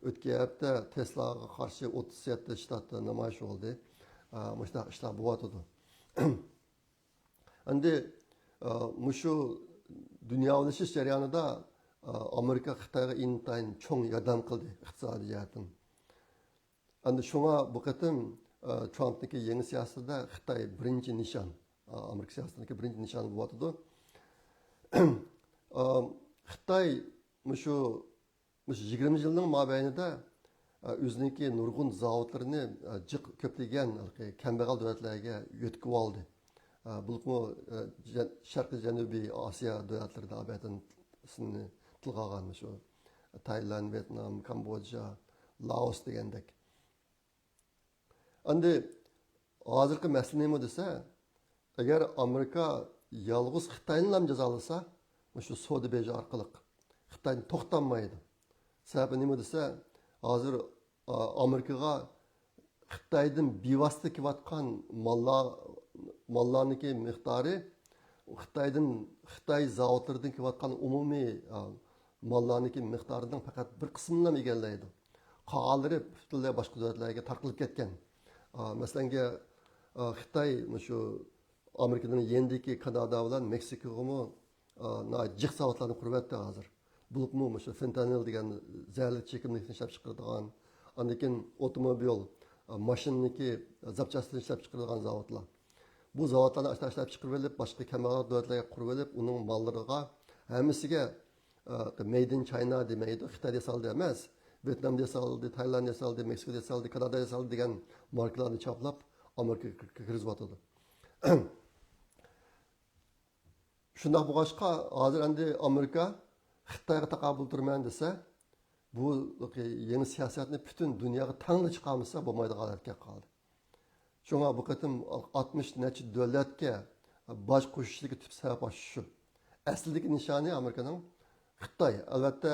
ئۆتكەن ھەپتە تېسلاغا قارشى ئوتتۇز يەتتە شتاتتا نامايىش بولدى. ئا، مۇشۇنداق ئىشلار بولۇۋاتىدۇ. ئەمدى، ئا، مۇشۇ دۇنياۋىلىشىش جەريانىدا، ئامېرىكا خىتايغا ئىنتايىن چوڭ ياردەم قىلدى ئىقتىسادىي جەھەتتىن. ئەمدى شۇڭا بۇ قېتىم، ئە، ترامپنىڭكى يېڭى سىياسىتىدە خىتاي بىرىنچى نىشان، ئە، ئامېرىكا سىياسىتىدىكى بىرىنچى نىشان بولۇۋاتىدۇ. ئە، خىتاي مۇشۇ، مۇشۇ يىگىرمە يىلنىڭ مابەينىدە، ئە، ئۆزىنىڭكى نۇرغۇن زاۋۇتلىرىنى، ئە، جىق كۆپلىگەن ھېلىقى كەمبەغەل دۆلەتلەرگە يۆتكىۋالدى. ئە، بولۇپمۇ، ئە، جەن-، شەرقىي جەنۇبىي ئاسىيا دۆلەتلىرىدە ئاۋەتتىن تىلغا ئالغان مۇشۇ تايلاند، ۋيېتنام، كامبودژا، لائوس دېگەندەك. ئەمدى ھازىرقى مەسىلە نېمە دېسە، ئەگەر ئامېرىكا يالغۇز خىتاينىلا جازالىسا، مۇشۇ سودا بېجى ئارقىلىق خىتاينى توختاتمايدۇ. سەۋەبى نېمە دېسە، ھازىر، ئا، ئامېرىكىغا خىتايدىن بىۋاسىتە كېلىۋاتقان ماللار، ماللارنىڭكى مىقدارى خىتايدىن، خىتاي زاۋۇتلىرىدىن كېلىۋاتقان ئومۇمىي، ئا، ماللارنىڭكى مىقدارىنىڭ پەقەت بىر قىسمىنىلا ئىگىلەيدۇ. قالغانلىرى پۈتۈنلەي باشقا دۆلەتلەرگە تارقىلىپ كەتكەن. ئا، مەسىلەنگە، ئا، خىتاي مۇشۇ ئامېرىكىنىڭ يېنىدىكى كانادا بىلەن مېكسىكوغىمۇ، ئا، ناھايىتى جىق زاۋۇتلارنى قۇرۇۋەتتى ھازىر. بولۇپمۇ مۇشۇ فېنتانىل دېگەن زەھەرلىك چېكىملىكنى ئىشلەپچىقىرىدىغان، ئاندىن كېيىن ئوتوموبىل، ئا، ماشىنىنىڭكى زاپچاستىنى ئىشلەپچىقىرىدىغان زاۋۇتلار. بۇ زاۋۇتلارنى ئاشتا ئىشلەپچىقىرىۋېلىپ، باشقا كەمبەغەل دۆلەتلەرگە قۇرۇۋېلىپ، ئۇنىڭ ماللىرىغا ھەممىسىگە، ئا، مەيد ئىن چاينا دېمەيدۇ، خىتايدا ياسالدى ئەمەس، ۋيېتنامدا ياسالدى، تايلانددا ياسالدى، مېكسىكودا ياسالدى، كانادادا ياسالدى دېگەن ماركىلارنى چاپلاپ، ئامېرىكىغا كىر-، كىرگۈزۈۋاتىدۇ. شۇنداق بولغاچقا، ھازىر ئەمدى ئامېرىكا خىتايغا تاقابىل تۇرىمەن دېسە، بۇ يېڭى سىياسەتنى پۈتۈن دۇنياغا تەڭلا چىقارمىسا بولمايدىغان ھالەتكە قالدى. شۇڭا بۇ قېتىم ئاتمىش نەچچە دۆلەتكە باج قوشۇشتىكى تۈپ سەۋەب ئاشۇ شۇ. ئەسلىدىكى نىشانى ئامېرىكىنىڭ خىتاي. ئەلۋەتتە،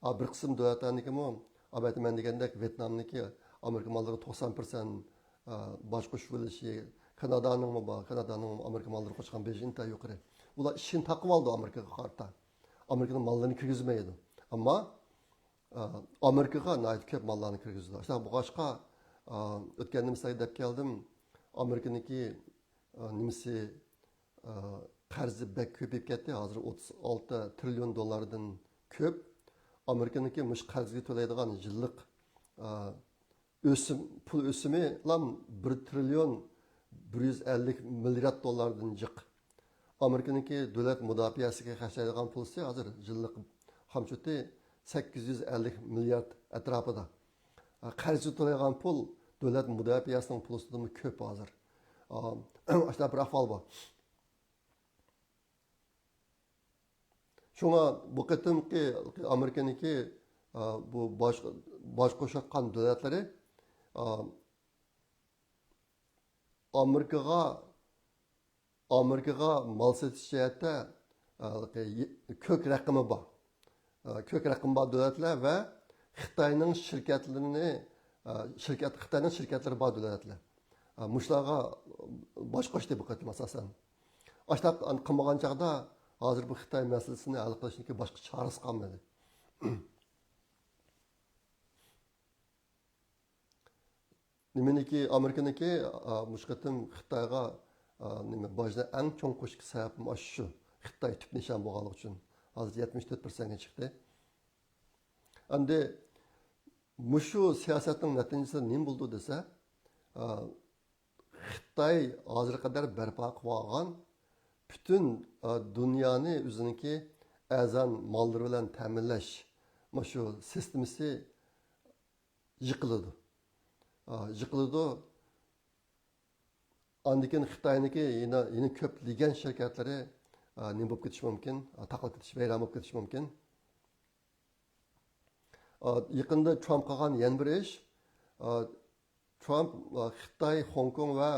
ئا، بىر قىسىم دۆلەتلەرنىڭكىمۇ، ئەلۋەتتە، مەن دېگەندەك، ۋيېتنامنىڭكى ئامېرىكا ماللىرىغا توقسان پىرسەنت، ئا، باج قوشۇۋېلىشى، كانادانىڭمۇ بار، كانادانىڭ ئامېرىكا ماللىرىغا قوشقان بېجى ئىنتايىن يۇقىرى. ئۇلار ئىشىكنى تاقىۋالىدۇ ئامېرىكىغا قارىتا. ئامېرىكىنىڭ ماللىرىنى كىرگۈزمەيدۇ. ئەمما، ئا، ئامېرىكىغا ناھايىتى كۆپ ماللارنى كىرگۈزىدۇ. شۇنداق بولغاچقا، ئا، ئۆتكەندە مىسالغا دەپ كەلدىم، ئامېرىكىنىڭكى، ئا، نېمىسى، ئا، قەرزى بەك كۆپىيىپ كەتتى. ھازىر ئوتتۇز ئالتە تىرىليون دوللاردىن كۆپ. ئامېرىكىنىڭكى مۇشۇ قەرزگە تۆلەيدىغان يىللىق، ئا، ئۆسۈم، پۇل ئۆسۈمى بىر تىرىليون بىر يۈز ئەللىك مىليارد دوللاردىن جىق. ئامېرىكىنىڭكى دۆلەت مۇداپىئەسىگە خەجلەيدىغان پۇلىسى ھازىر يىللىق خامچوتى سەككىز يۈز ئەللىك مىليارد ئەتراپىدا. قەرز تۆلەيدىغان پۇل دۆلەت مۇداپىئەسىنىڭ پۇلىسىدىنمۇ كۆپ ھازىر. ئاشۇنداق بىر ئەھۋال بار. شۇڭا بۇ قېتىمقى ئامېرىكىنىڭكى، ئا، بۇ باج، باج قوشۇۋاتقان دۆلەتلىرى، ئا، ئامېرىكىغا، ئامېرىكىغا مال سېتىش جەھەتتە، ئا، كۆك رەقىمى بار. ئا، كۆك رەقىمى بار دۆلەتلەر ۋە خىتاينىڭ شىركەتلىرىنى، ئا، شىركەت، خىتاينىڭ شىركەتلىرى بار دۆلەتلەر. ئا، مۇشۇلارغا باج قوشتى بۇ قېتىم ئاساسەن. ئاشۇنداق قىلمىغان چاغدا ھازىر بۇ خىتاي مەسىلىسىنى ھەل قىلىشنىڭكى باشقا چارىسى قالمىدى. نېمىنىڭكى، ئامېرىكىنىڭكى، ئا، مۇشۇ قېتىم خىتايغا، ئا، نېمە، باجنى ئەڭ چوڭ قوشۇشتىكى سەۋەبمۇ ئاشۇ شۇ. خىتاي تۈپ نىشان بولغانلىقى ئۈچۈن. ھازىر يەتمىش تۆت پىرسەنتكە چىقتى. ئەمدى مۇشۇ سىياسەتنىڭ نەتىجىسىدە نېمە بولىدۇ دېسە، ئا، خىتاي ھازىرغا قەدەر بەرپا قىلىۋالغان پۈتۈن، ئا، دۇنيانى ئۆزىنىڭكى ئەرزان ماللىرى بىلەن تەمىنلەش مۇشۇ سىستېمىسى يىقىلىدۇ. ئا، يىقىلىدۇ. ئاندىن كېيىن خىتاينىڭكى يەنە، يەنە كۆپلىگەن شىركەتلىرى، ئا، نېمە بولۇپ كېتىشى مۇمكىن؟ ئا، تاقىلىپ كېتىش، ۋەيران بولۇپ كېتىشى مۇمكىن. ئا، يېقىندا ترامپ قىلغان يەنە بىر ئىش، ئا، ترامپ، ئا، خىتاي، خوڭكوڭ ۋە،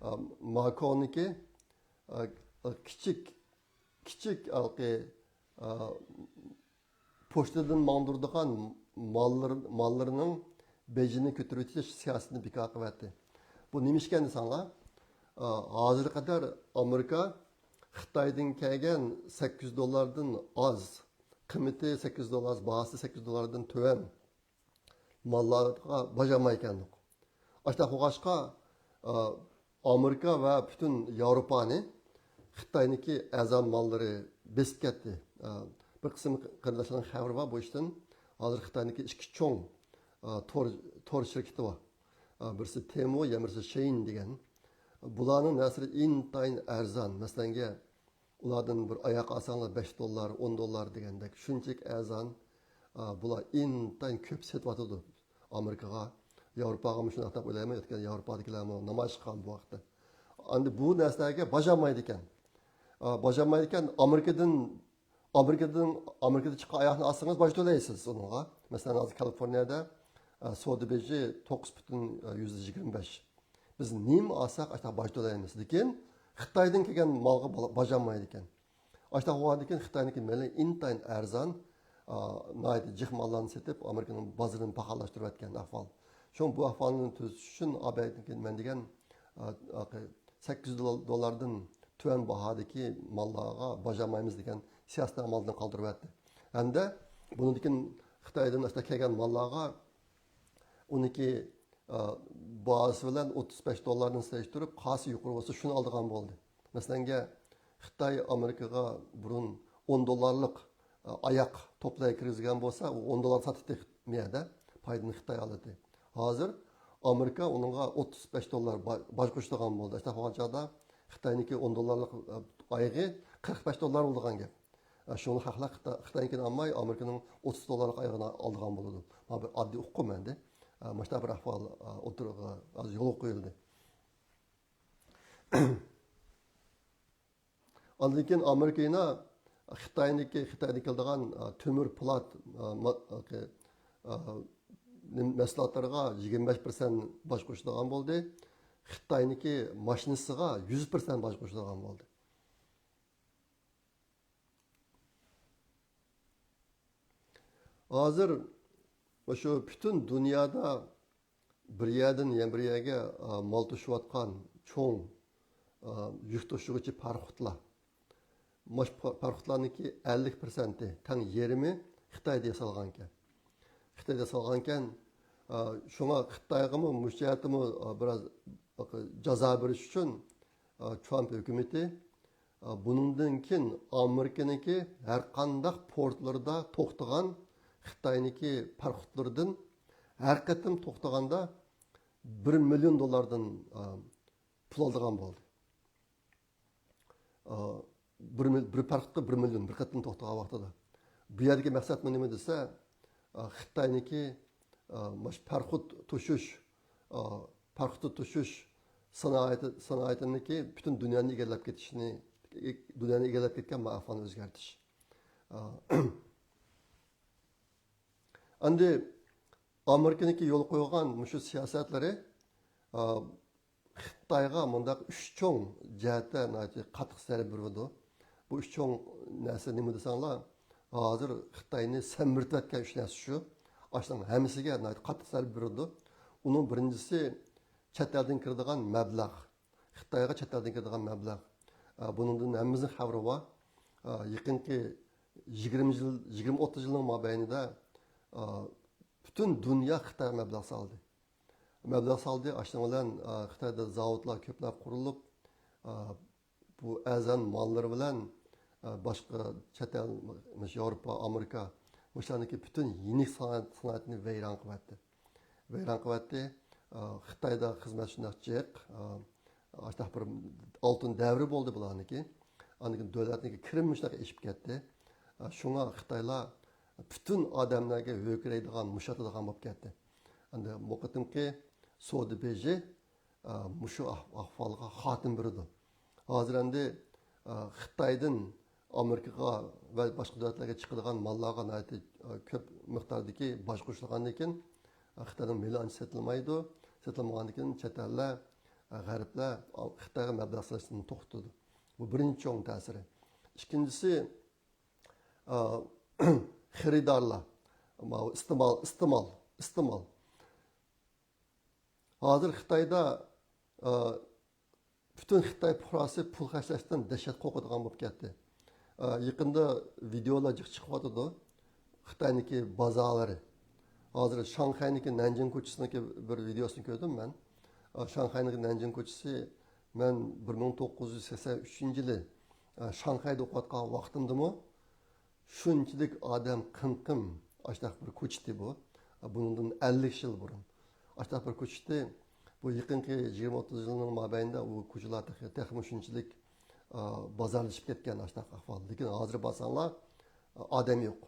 ئا، ماكاونىڭكى، ئا، كىچىك، كىچىك ھالقى، ئا، پوچتىدىن ماڭدۇرىدىغان ماللىرى، ماللىرىنىڭ بېجىنى كۆتۈرۈۋېتىش سىياسىتىنى بىكار قىلىۋەتتى. بۇ نېمە ئىكەن دېسەڭلار، ئا، ھازىرغا قەدەر ئامېرىكا خىتايدىن كەلگەن سەككىز يۈز دوللاردىن ئاز، قىممىتى سەككىز يۈز دوللار، باھاسى سەككىز يۈز دوللاردىن تۆۋەن ماللارغا باج ئالمايدىكەندۇق. ئاشۇنداق بولغاچقا، ئا، ئامېرىكا ۋە پۈتۈن ياۋروپانى خىتاينىڭكى ئەرزان ماللىرى بېسىپ كەتتى. ئا، بىر قىسىم قېرىنداشلارنىڭ خەۋىرى بار بۇ ئىشتىن. ھازىر خىتاينىڭكى ئىككى چوڭ، ئا، تور، تور شىركىتى بار. ئا، بىرسى تېمۇ، يەنە بىرسى شېيىن دېگەن. بۇلارنىڭ نەرسىلىرى ئىنتايىن ئەرزان. مەسىلەنگە، ئۇلاردىن بىر ئاياق ئالساڭلار بەش دوللار، ئون دوللار دېگەندەك شۇنچىلىك ئەرزان. ئا، بۇلار ئىنتايىن كۆپ سېتىۋاتىدۇ ئامېرىكىغا، ياۋروپاغىمۇ شۇنداق دەپ ئويلايمەن. ئۆتكەن ياۋروپادىكىلەرمۇ نامايىش قىلغان بۇ ھەقتە. ئەمدى بۇ نەرسىلەرگە باج ئالمايدىكەن. ئا، باج ئالمايدىكەن، ئامېرىكىدىن، ئامېرىكىدىن، ئامېرىكىدا چىققان ئاياقنى ئالسىڭىز باج تۆلەيسىز ئۇنىڭغا. مەسىلەن، ھازىر كالىفورنىيەدە، ئا، سودا بېجى توققۇز پۈتۈن يۈزدە يىگىرمە بەش. بىز نېمە ئالساق ئاشۇنداق باج تۆلەيمىز. لېكىن خىتايدىن كەلگەن مالغا بالا-، باج ئالمايدىكەن. ئاشۇنداق بولغاندىكىن خىتاينىڭكى مېلى ئىنتايىن ئەرزان، ئا، ناھايىتى جىق ماللارنى سېتىپ، ئامېرىكىنىڭ بازىرىنى پاخاللاشتۇرۇۋەتكەن ئەھۋال. شۇڭا بۇ ئەھۋالنى تۈزىتىش ئۈچۈن ئابەيتنىڭكى مەن دېگەن، ئا، ئاقى سەككىز يۈز دول-، دوللاردىن تۆۋەن باھادىكى ماللارغا باج ئالمايمىز دېگەن سىياسەتنى ئامالدىن قالدۇرۇۋەتتى. ھەمدە بۇنىڭدىن كېيىن خىتايدىن ئاشۇنداق كەلگەن ماللارغا ئۇنىڭكى، ئا، باھاسى بىلەن ئوتتۇز بەش دوللاردىن سېلىشتۇرۇپ، قايسى يۇقىرى بولسا، شۇنى ئالىدىغان بولدى. مەسىلەنگە، خىتاي ئامېرىكىغا بۇرۇن ئون دوللارلىق، ئا، ئاياق توپلاي كىرگۈزگەن بولسا، ئۇ ئون دوللار ساتتى مۇ يەردە، پايدىنى خىتاي ئالاتتى. ھازىر ئامېرىكا ئۇنىڭغا ئوتتۇز بەش دوللار با-، باج قوشىدىغان بولدى. ئاشۇنداق بولغان چاغدا خىتاينىڭكى ئون دوللارلىق، ئا، ئايىغى قىرىق بەش دوللار بولىدىغان گەپ. ئا، شۇڭا خەقلەر خىتا-، خىتاينىڭكىنى ئالماي، ئامېرىكىنىڭ ئوتتۇز دوللارلىق ئايىغىنى ئالىدىغان بولىدۇ. مانا بىر ئاددىي ئۇقۇم ئەمدى. ئا، مۇشۇنداق بىر ئەھۋال، ئا، ئوتتۇرىغا ھازىر يولغا قويۇلدى. ئاندىن كېيىن ئامېرىكا يەنە خىتاينىڭكى، خىتايدىن كېلىدىغان، ئا، تۆمۈر، پولات، ئا، ما-، ئا، نېمە، مەھسۇلاتلىرىغا يىگىرمە بەش پىرسەنت باج قوشىدىغان بولدى. خىتاينىڭكى ماشىنىسىغا يۈز پىرسەنت باج قوشىدىغان بولدى. ھازىر مۇشۇ پۈتۈن دۇنيادا بىر يەردىن يەنە بىر يەرگە، ئا، مال توشۇۋاتقان چوڭ، ئا، يۈك توشۇغۇچى پاراخوتلار. مۇشۇ پا-، پاراخوتلارنىڭكى ئەللىك پىرسەنتى، تەڭ يېرىمى خىتايدا ياسالغانىكەن. خىتايدا ياسالغانىكەن. ئا، شۇڭا خىتايغىمۇ مۇشۇ جەھەتتىمۇ، ئا، بىراز جازا بېرىش ئۈچۈن، ئا، ترامپ ھۆكۈمىتى، ئا، بۇنىڭدىن كېيىن ئامېرىكىنىڭكى ھەر قانداق پورتلىرىدا توختىغان خىتاينىڭكى پاراخوتلىرىدىن ھەر قېتىم توختىغاندا بىر مىليون دوللاردىن، ئا، پۇل ئالىدىغان بولدى. ئا، بىر مىل-، بىر پاراخوتقا بىر مىليون بىر قېتىم توختىغان ۋاقتىدا. بۇ يەردىكى مەقسەتمۇ نېمە دېسە، ئا، خىتاينىڭكى، ئا، مۇشۇ پاراخوت توشۇش، ئا، پاراخوت توشۇش سانائىتى، سانائىتىنىڭكى پۈتۈن دۇنيانى ئىگىلەپ كېتىشىنى، دۇنيانى ئىگىلەپ كەتكەن مۇ ئەھۋالنى ئۆزگەرتىش. ئا، ئەمدى ئامېرىكىنىڭكى يولغا قويغان مۇشۇ سىياسەتلىرى، ئا، خىتايغا مۇنداق ئۈچ چوڭ جەھەتتە ناھايىتى قاتتىق زەربە بېرىدۇ. بۇ ئۈچ چوڭ نەرسە نېمە دېسەڭلار، ھازىر خىتاينى سەمرىتىۋەتكەن ئۈچ نەرسە شۇ. ئاشۇنىڭ ھەممىسىگە ناھايىتى قاتتىق زەربە بېرىدۇ. ئۇنىڭ بىرىنچىسى چەت ئەلدىن كىرىدىغان مەبلەغ. خىتايغا چەت ئەلدىن كىرىدىغان مەبلەغ. ئا، بۇنىڭدىن ھەممىمىزنىڭ خەۋىرى بار. ئا، يېقىنقى يىگىرمە يىل، يىگىرمە ئوتتۇز يىلنىڭ مابەينىدە، ئا، پۈتۈن دۇنيا خىتايغا مەبلەغ سالدى. مەبلەغ سالدى. ئاشۇنىڭ بىلەن، ئا، خىتايدا زاۋۇتلار كۆپلەپ قۇرۇلۇپ، ئا، بۇ ئەرزان ماللىرى بىلەن، ئا، باشقا چەت ئەل، مۇشۇ ياۋروپا، ئامېرىكا، مۇشۇلارنىڭكى پۈتۈن يېنىك سانائەت-، سانائەتنى ۋەيران قىلىۋەتتى. ۋەيران قىلىۋەتتى. ئا، خىتايدا خىزمەت شۇنداق جىق، ئا، ئاشۇنداق بىر ئالتۇن دەۋرى بولدى بۇلارنىڭكى. ئاندىن كېيىن دۆلەتنىڭكى كىرىمى شۇنداق ئېشىپ كەتتى. ئا، شۇڭا خىتايلار پۈتۈن ئادەملەرگە ھۆركىرەيدىغان، مۇشاتىدىغان بولۇپ كەتتى. ئەمدى بۇ قېتىمقى سودا بېجى، ئا، مۇشۇ ئەھ-، ئەھۋالغا خاتىمە بېرىدۇ. ھازىر ئەمدى، ئا، خىتايدىن ئامېرىكىغا ۋە باشقا دۆلەتلەرگە چىقىدىغان ماللارغا ناھايىتى، ئا، كۆپ مىقداردىكى باج قوشۇلغاندىن كېيىن، ئا، خىتاينىڭ مېلى ئانچە سېتىلمايدۇ. سېتىلمىغاندىن كېيىن چەت ئەللەر، ئا، غەربلەر، ئا، خىتايغا مەبلەغ سېلىشتىن توختىدى. بۇ بىرىنچى چوڭ تەسىرى. ئىككىنچىسى، ئا، خېرىدارلار. ماۋۇ ئىستېمال، ئىستېمال، ئىستېمال. ھازىر خىتايدا، ئا، پۈتۈن خىتاي پۇقراسى پۇل خەجلەشتىن دەھشەت قورقىدىغان بولۇپ كەتتى. ئا، يېقىندا ۋىدېئولار جىق چىقىۋاتىدۇ. خىتاينىڭكى بازارلىرى. ھازىر شاڭخەينىڭكى نەنجىڭ كوچىسىنىڭكى بىر ۋىدېئوسىنى كۆردۈم مەن. ئا، شاڭخەينىڭكى نەنجىڭ كوچىسى، مەن بىر مىڭ توققۇز يۈز سەكسەن ئۈچىنچى يىلى، ئا، شاڭخەيدە ئوقۇۋاتقان ۋاقتىمدىمۇ شۇنچىلىك ئادەم قىم-قىم، ئاشتاق بىر كوچىتى بۇ. بۇنىڭدىن ئەللىك يىل بۇرۇن. ئاشتاق بىر كوچىتى، بۇ يېقىنقى يىگىرمە ئوتتۇز يىلنىڭ مابەينىدە ئۇ كوچىلار تېخى، تېخىمۇ شۇنچىلىك، ئا، بازارلىشىپ كەتكەن ئاشتاق ئەھۋال. لېكىن ھازىر بارساڭلار، ئا، ئادەم يوق.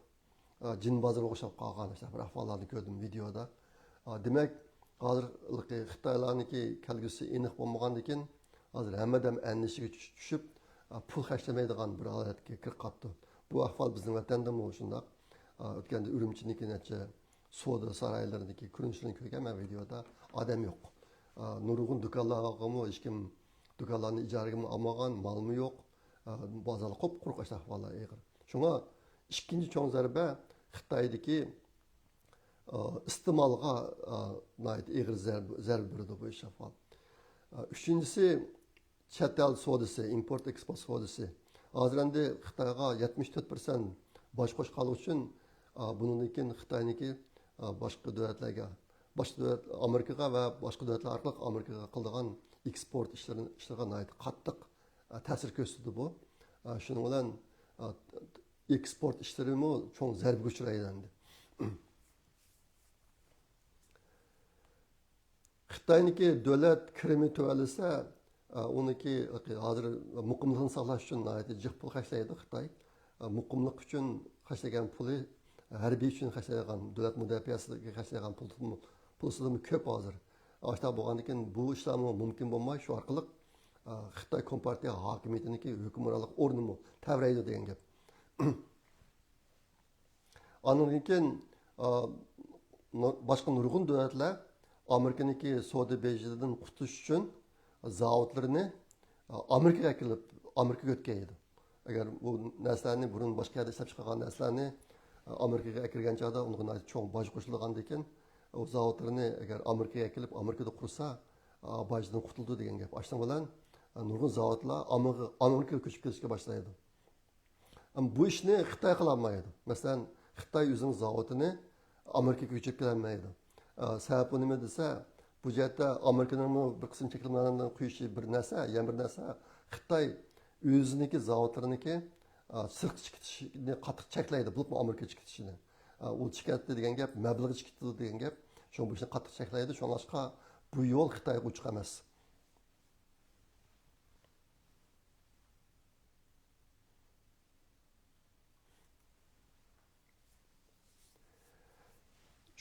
ئا، جىن بازىرىغا ئوخشاپ قالغان ئاشتاق بىر ئەھۋاللارنى كۆردۈم ۋىدېئودا. ئا، دېمەك، ھازىرقى خىتايلارنىڭكى كەلگۈسى ئېنىق بولمىغاندىكىن، ھازىر ھەممە ئادەم ئەندىشىگە چۈش-، چۈشۈپ، ئا، پۇل خەجلىمەيدىغان بىر ھالەتكە كىرىپ قاپتۇ. بۇ ئەھۋال بىزنىڭ ۋەتەندىمۇ شۇنداق. ئا، ئۆتكەندە ئۈرۈمچىنىڭكى نەچچە سودا سارايلىرىدىكى كۆرۈنۈشلىرىنى كۆرگەنمەن ۋىدېئودا. ئادەم يوق. ئا، نۇرغۇن دۇكانلارغىمۇ ھېچكىم دۇكانلارنى ئىجارىگىمۇ ئالمىغان، مالمۇ يوق. ئا، بازارلار قۇپقۇرۇق، ئاشۇنداق ئەھۋاللار ئېغىر. شۇڭا ئىككىنچى چوڭ زەربە خىتايدىكى، ئا، ئىستېمالغا، ئا، ناھايىتى ئېغىر زەربە، زەربە بېرىدۇ بۇ ئىش ئەھۋال. ئا، ئۈچىنچىسى، چەت ئەل سودىسى، ئىمپورت ئېكسپورت سودىسى. ھازىر ئەمدى خىتايغا يەتمىش تۆت پىرسەنت باج قوشقانلىقى ئۈچۈن، ئا، بۇنىڭدىن كېيىن خىتاينىڭكى، ئا، باشقا دۆلەتلەرگە، باشقا دۆلەت، ئامېرىكىغا ۋە باشقا دۆلەتلەر ئارقىلىق ئامېرىكىغا قىلىدىغان ئېكسپورت ئىشلىرىنى، ئىشلىرىغا ناھايىتى قاتتىق، ئا، تەسىر كۆرسىتىدۇ بۇ. ئا، شۇنىڭ بىلەن، ئا، ئېكسپورت ئىشلىرىمۇ چوڭ زەربىگە ئۇچرايدۇ ئەمدى. خىتاينىڭكى دۆلەت كىرىمى تۆۋەنلىسە، ئۇنىڭكى ھازىر مۇقىملىقنى ساقلاش ئۈچۈن ناھايىتى جىق پۇل خەجلەيدۇ خىتاي. مۇقىملىق ئۈچۈن خەجلىگەن پۇلى، ھەربىي ئۈچۈن خەجلەيدىغان، دۆلەت مۇداپىئەسىگە خەجلەيدىغان پۇلىمۇ، پۇلسىدىمۇ كۆپ ھازىر. ئاشۇنداق بولغاندىكىن بۇ ئىشلارمۇ مۇمكىن بولماي، شۇ ئارقىلىق خىتاي كومپارتىيە ھاكىمىيىتىنىڭكى ھۆكۈمرانلىق ئورنىمۇ تەۋرەيدۇ دېگەن گەپ. ئاندىن كېيىن، ئا، نۇ-، باشقا نۇرغۇن دۆلەتلەر ئامېرىكىنىڭكى سودا بېجىدىن قۇتۇلۇش ئۈچۈن زاۋۇتلىرىنى، ئا، ئامېرىكىغا ئەكىرىپ، ئامېرىكىغا ئۆتكەيدۇ. ئەگەر ئۇ نەرسىلەرنى بۇرۇن باشقا يەردە ئىشلەپ چىقارغان نەرسىلەرنى، ئا، ئامېرىكىغا ئەكىرگەن چاغدا ئۇنىڭغا ناھايىتى چوڭ باج قوشۇلغاندىن كېيىن، ئۇ زاۋۇتلىرىنى ئەگەر ئامېرىكىغا ئەكىرىپ، ئامېرىكىدا قۇرسا، ئا، باجدىن قۇتۇلىدۇ دېگەن گەپ. ئاشۇنىڭ بىلەن، ئا، نۇرغۇن زاۋۇتلار ئامېرىكا-، ئامېرىكىغا كۆچۈپ كېلىشكە باشلايدۇ. ئەمما بۇ ئىشنى خىتاي قىلالمايدۇ. مەسىلەن، خىتاي ئۆزىنىڭ زاۋۇتىنى ئامېرىكىغا كۆچۈرۈپ كېلەلمەيدۇ. ئا، سەۋەبى نېمە دېسە، بۇ جەھەتتە ئامېرىكىنىڭمۇ بىر قىسىم چەكلىمىلەرنى قويۇشى بىر نەرسە، يەنە بىر نەرسە، خىتاي ئۆزىنىڭكى زاۋۇتلىرىنىڭكى، ئا، سىرتقا چىقىرىشنى قاتتىق چەكلەيدۇ، بولۇپمۇ ئامېرىكىغا چىقىرىشنى. ئا، ئۇ چىقىرىدۇ دېگەن گەپ، مەبلىغى چىقىرىدۇ دېگەن گەپ. شۇڭا بۇ ئىشنى قاتتىق چەكلەيدۇ. شۇڭلاشقا بۇ يول خىتايغا ئوچۇق ئەمەس.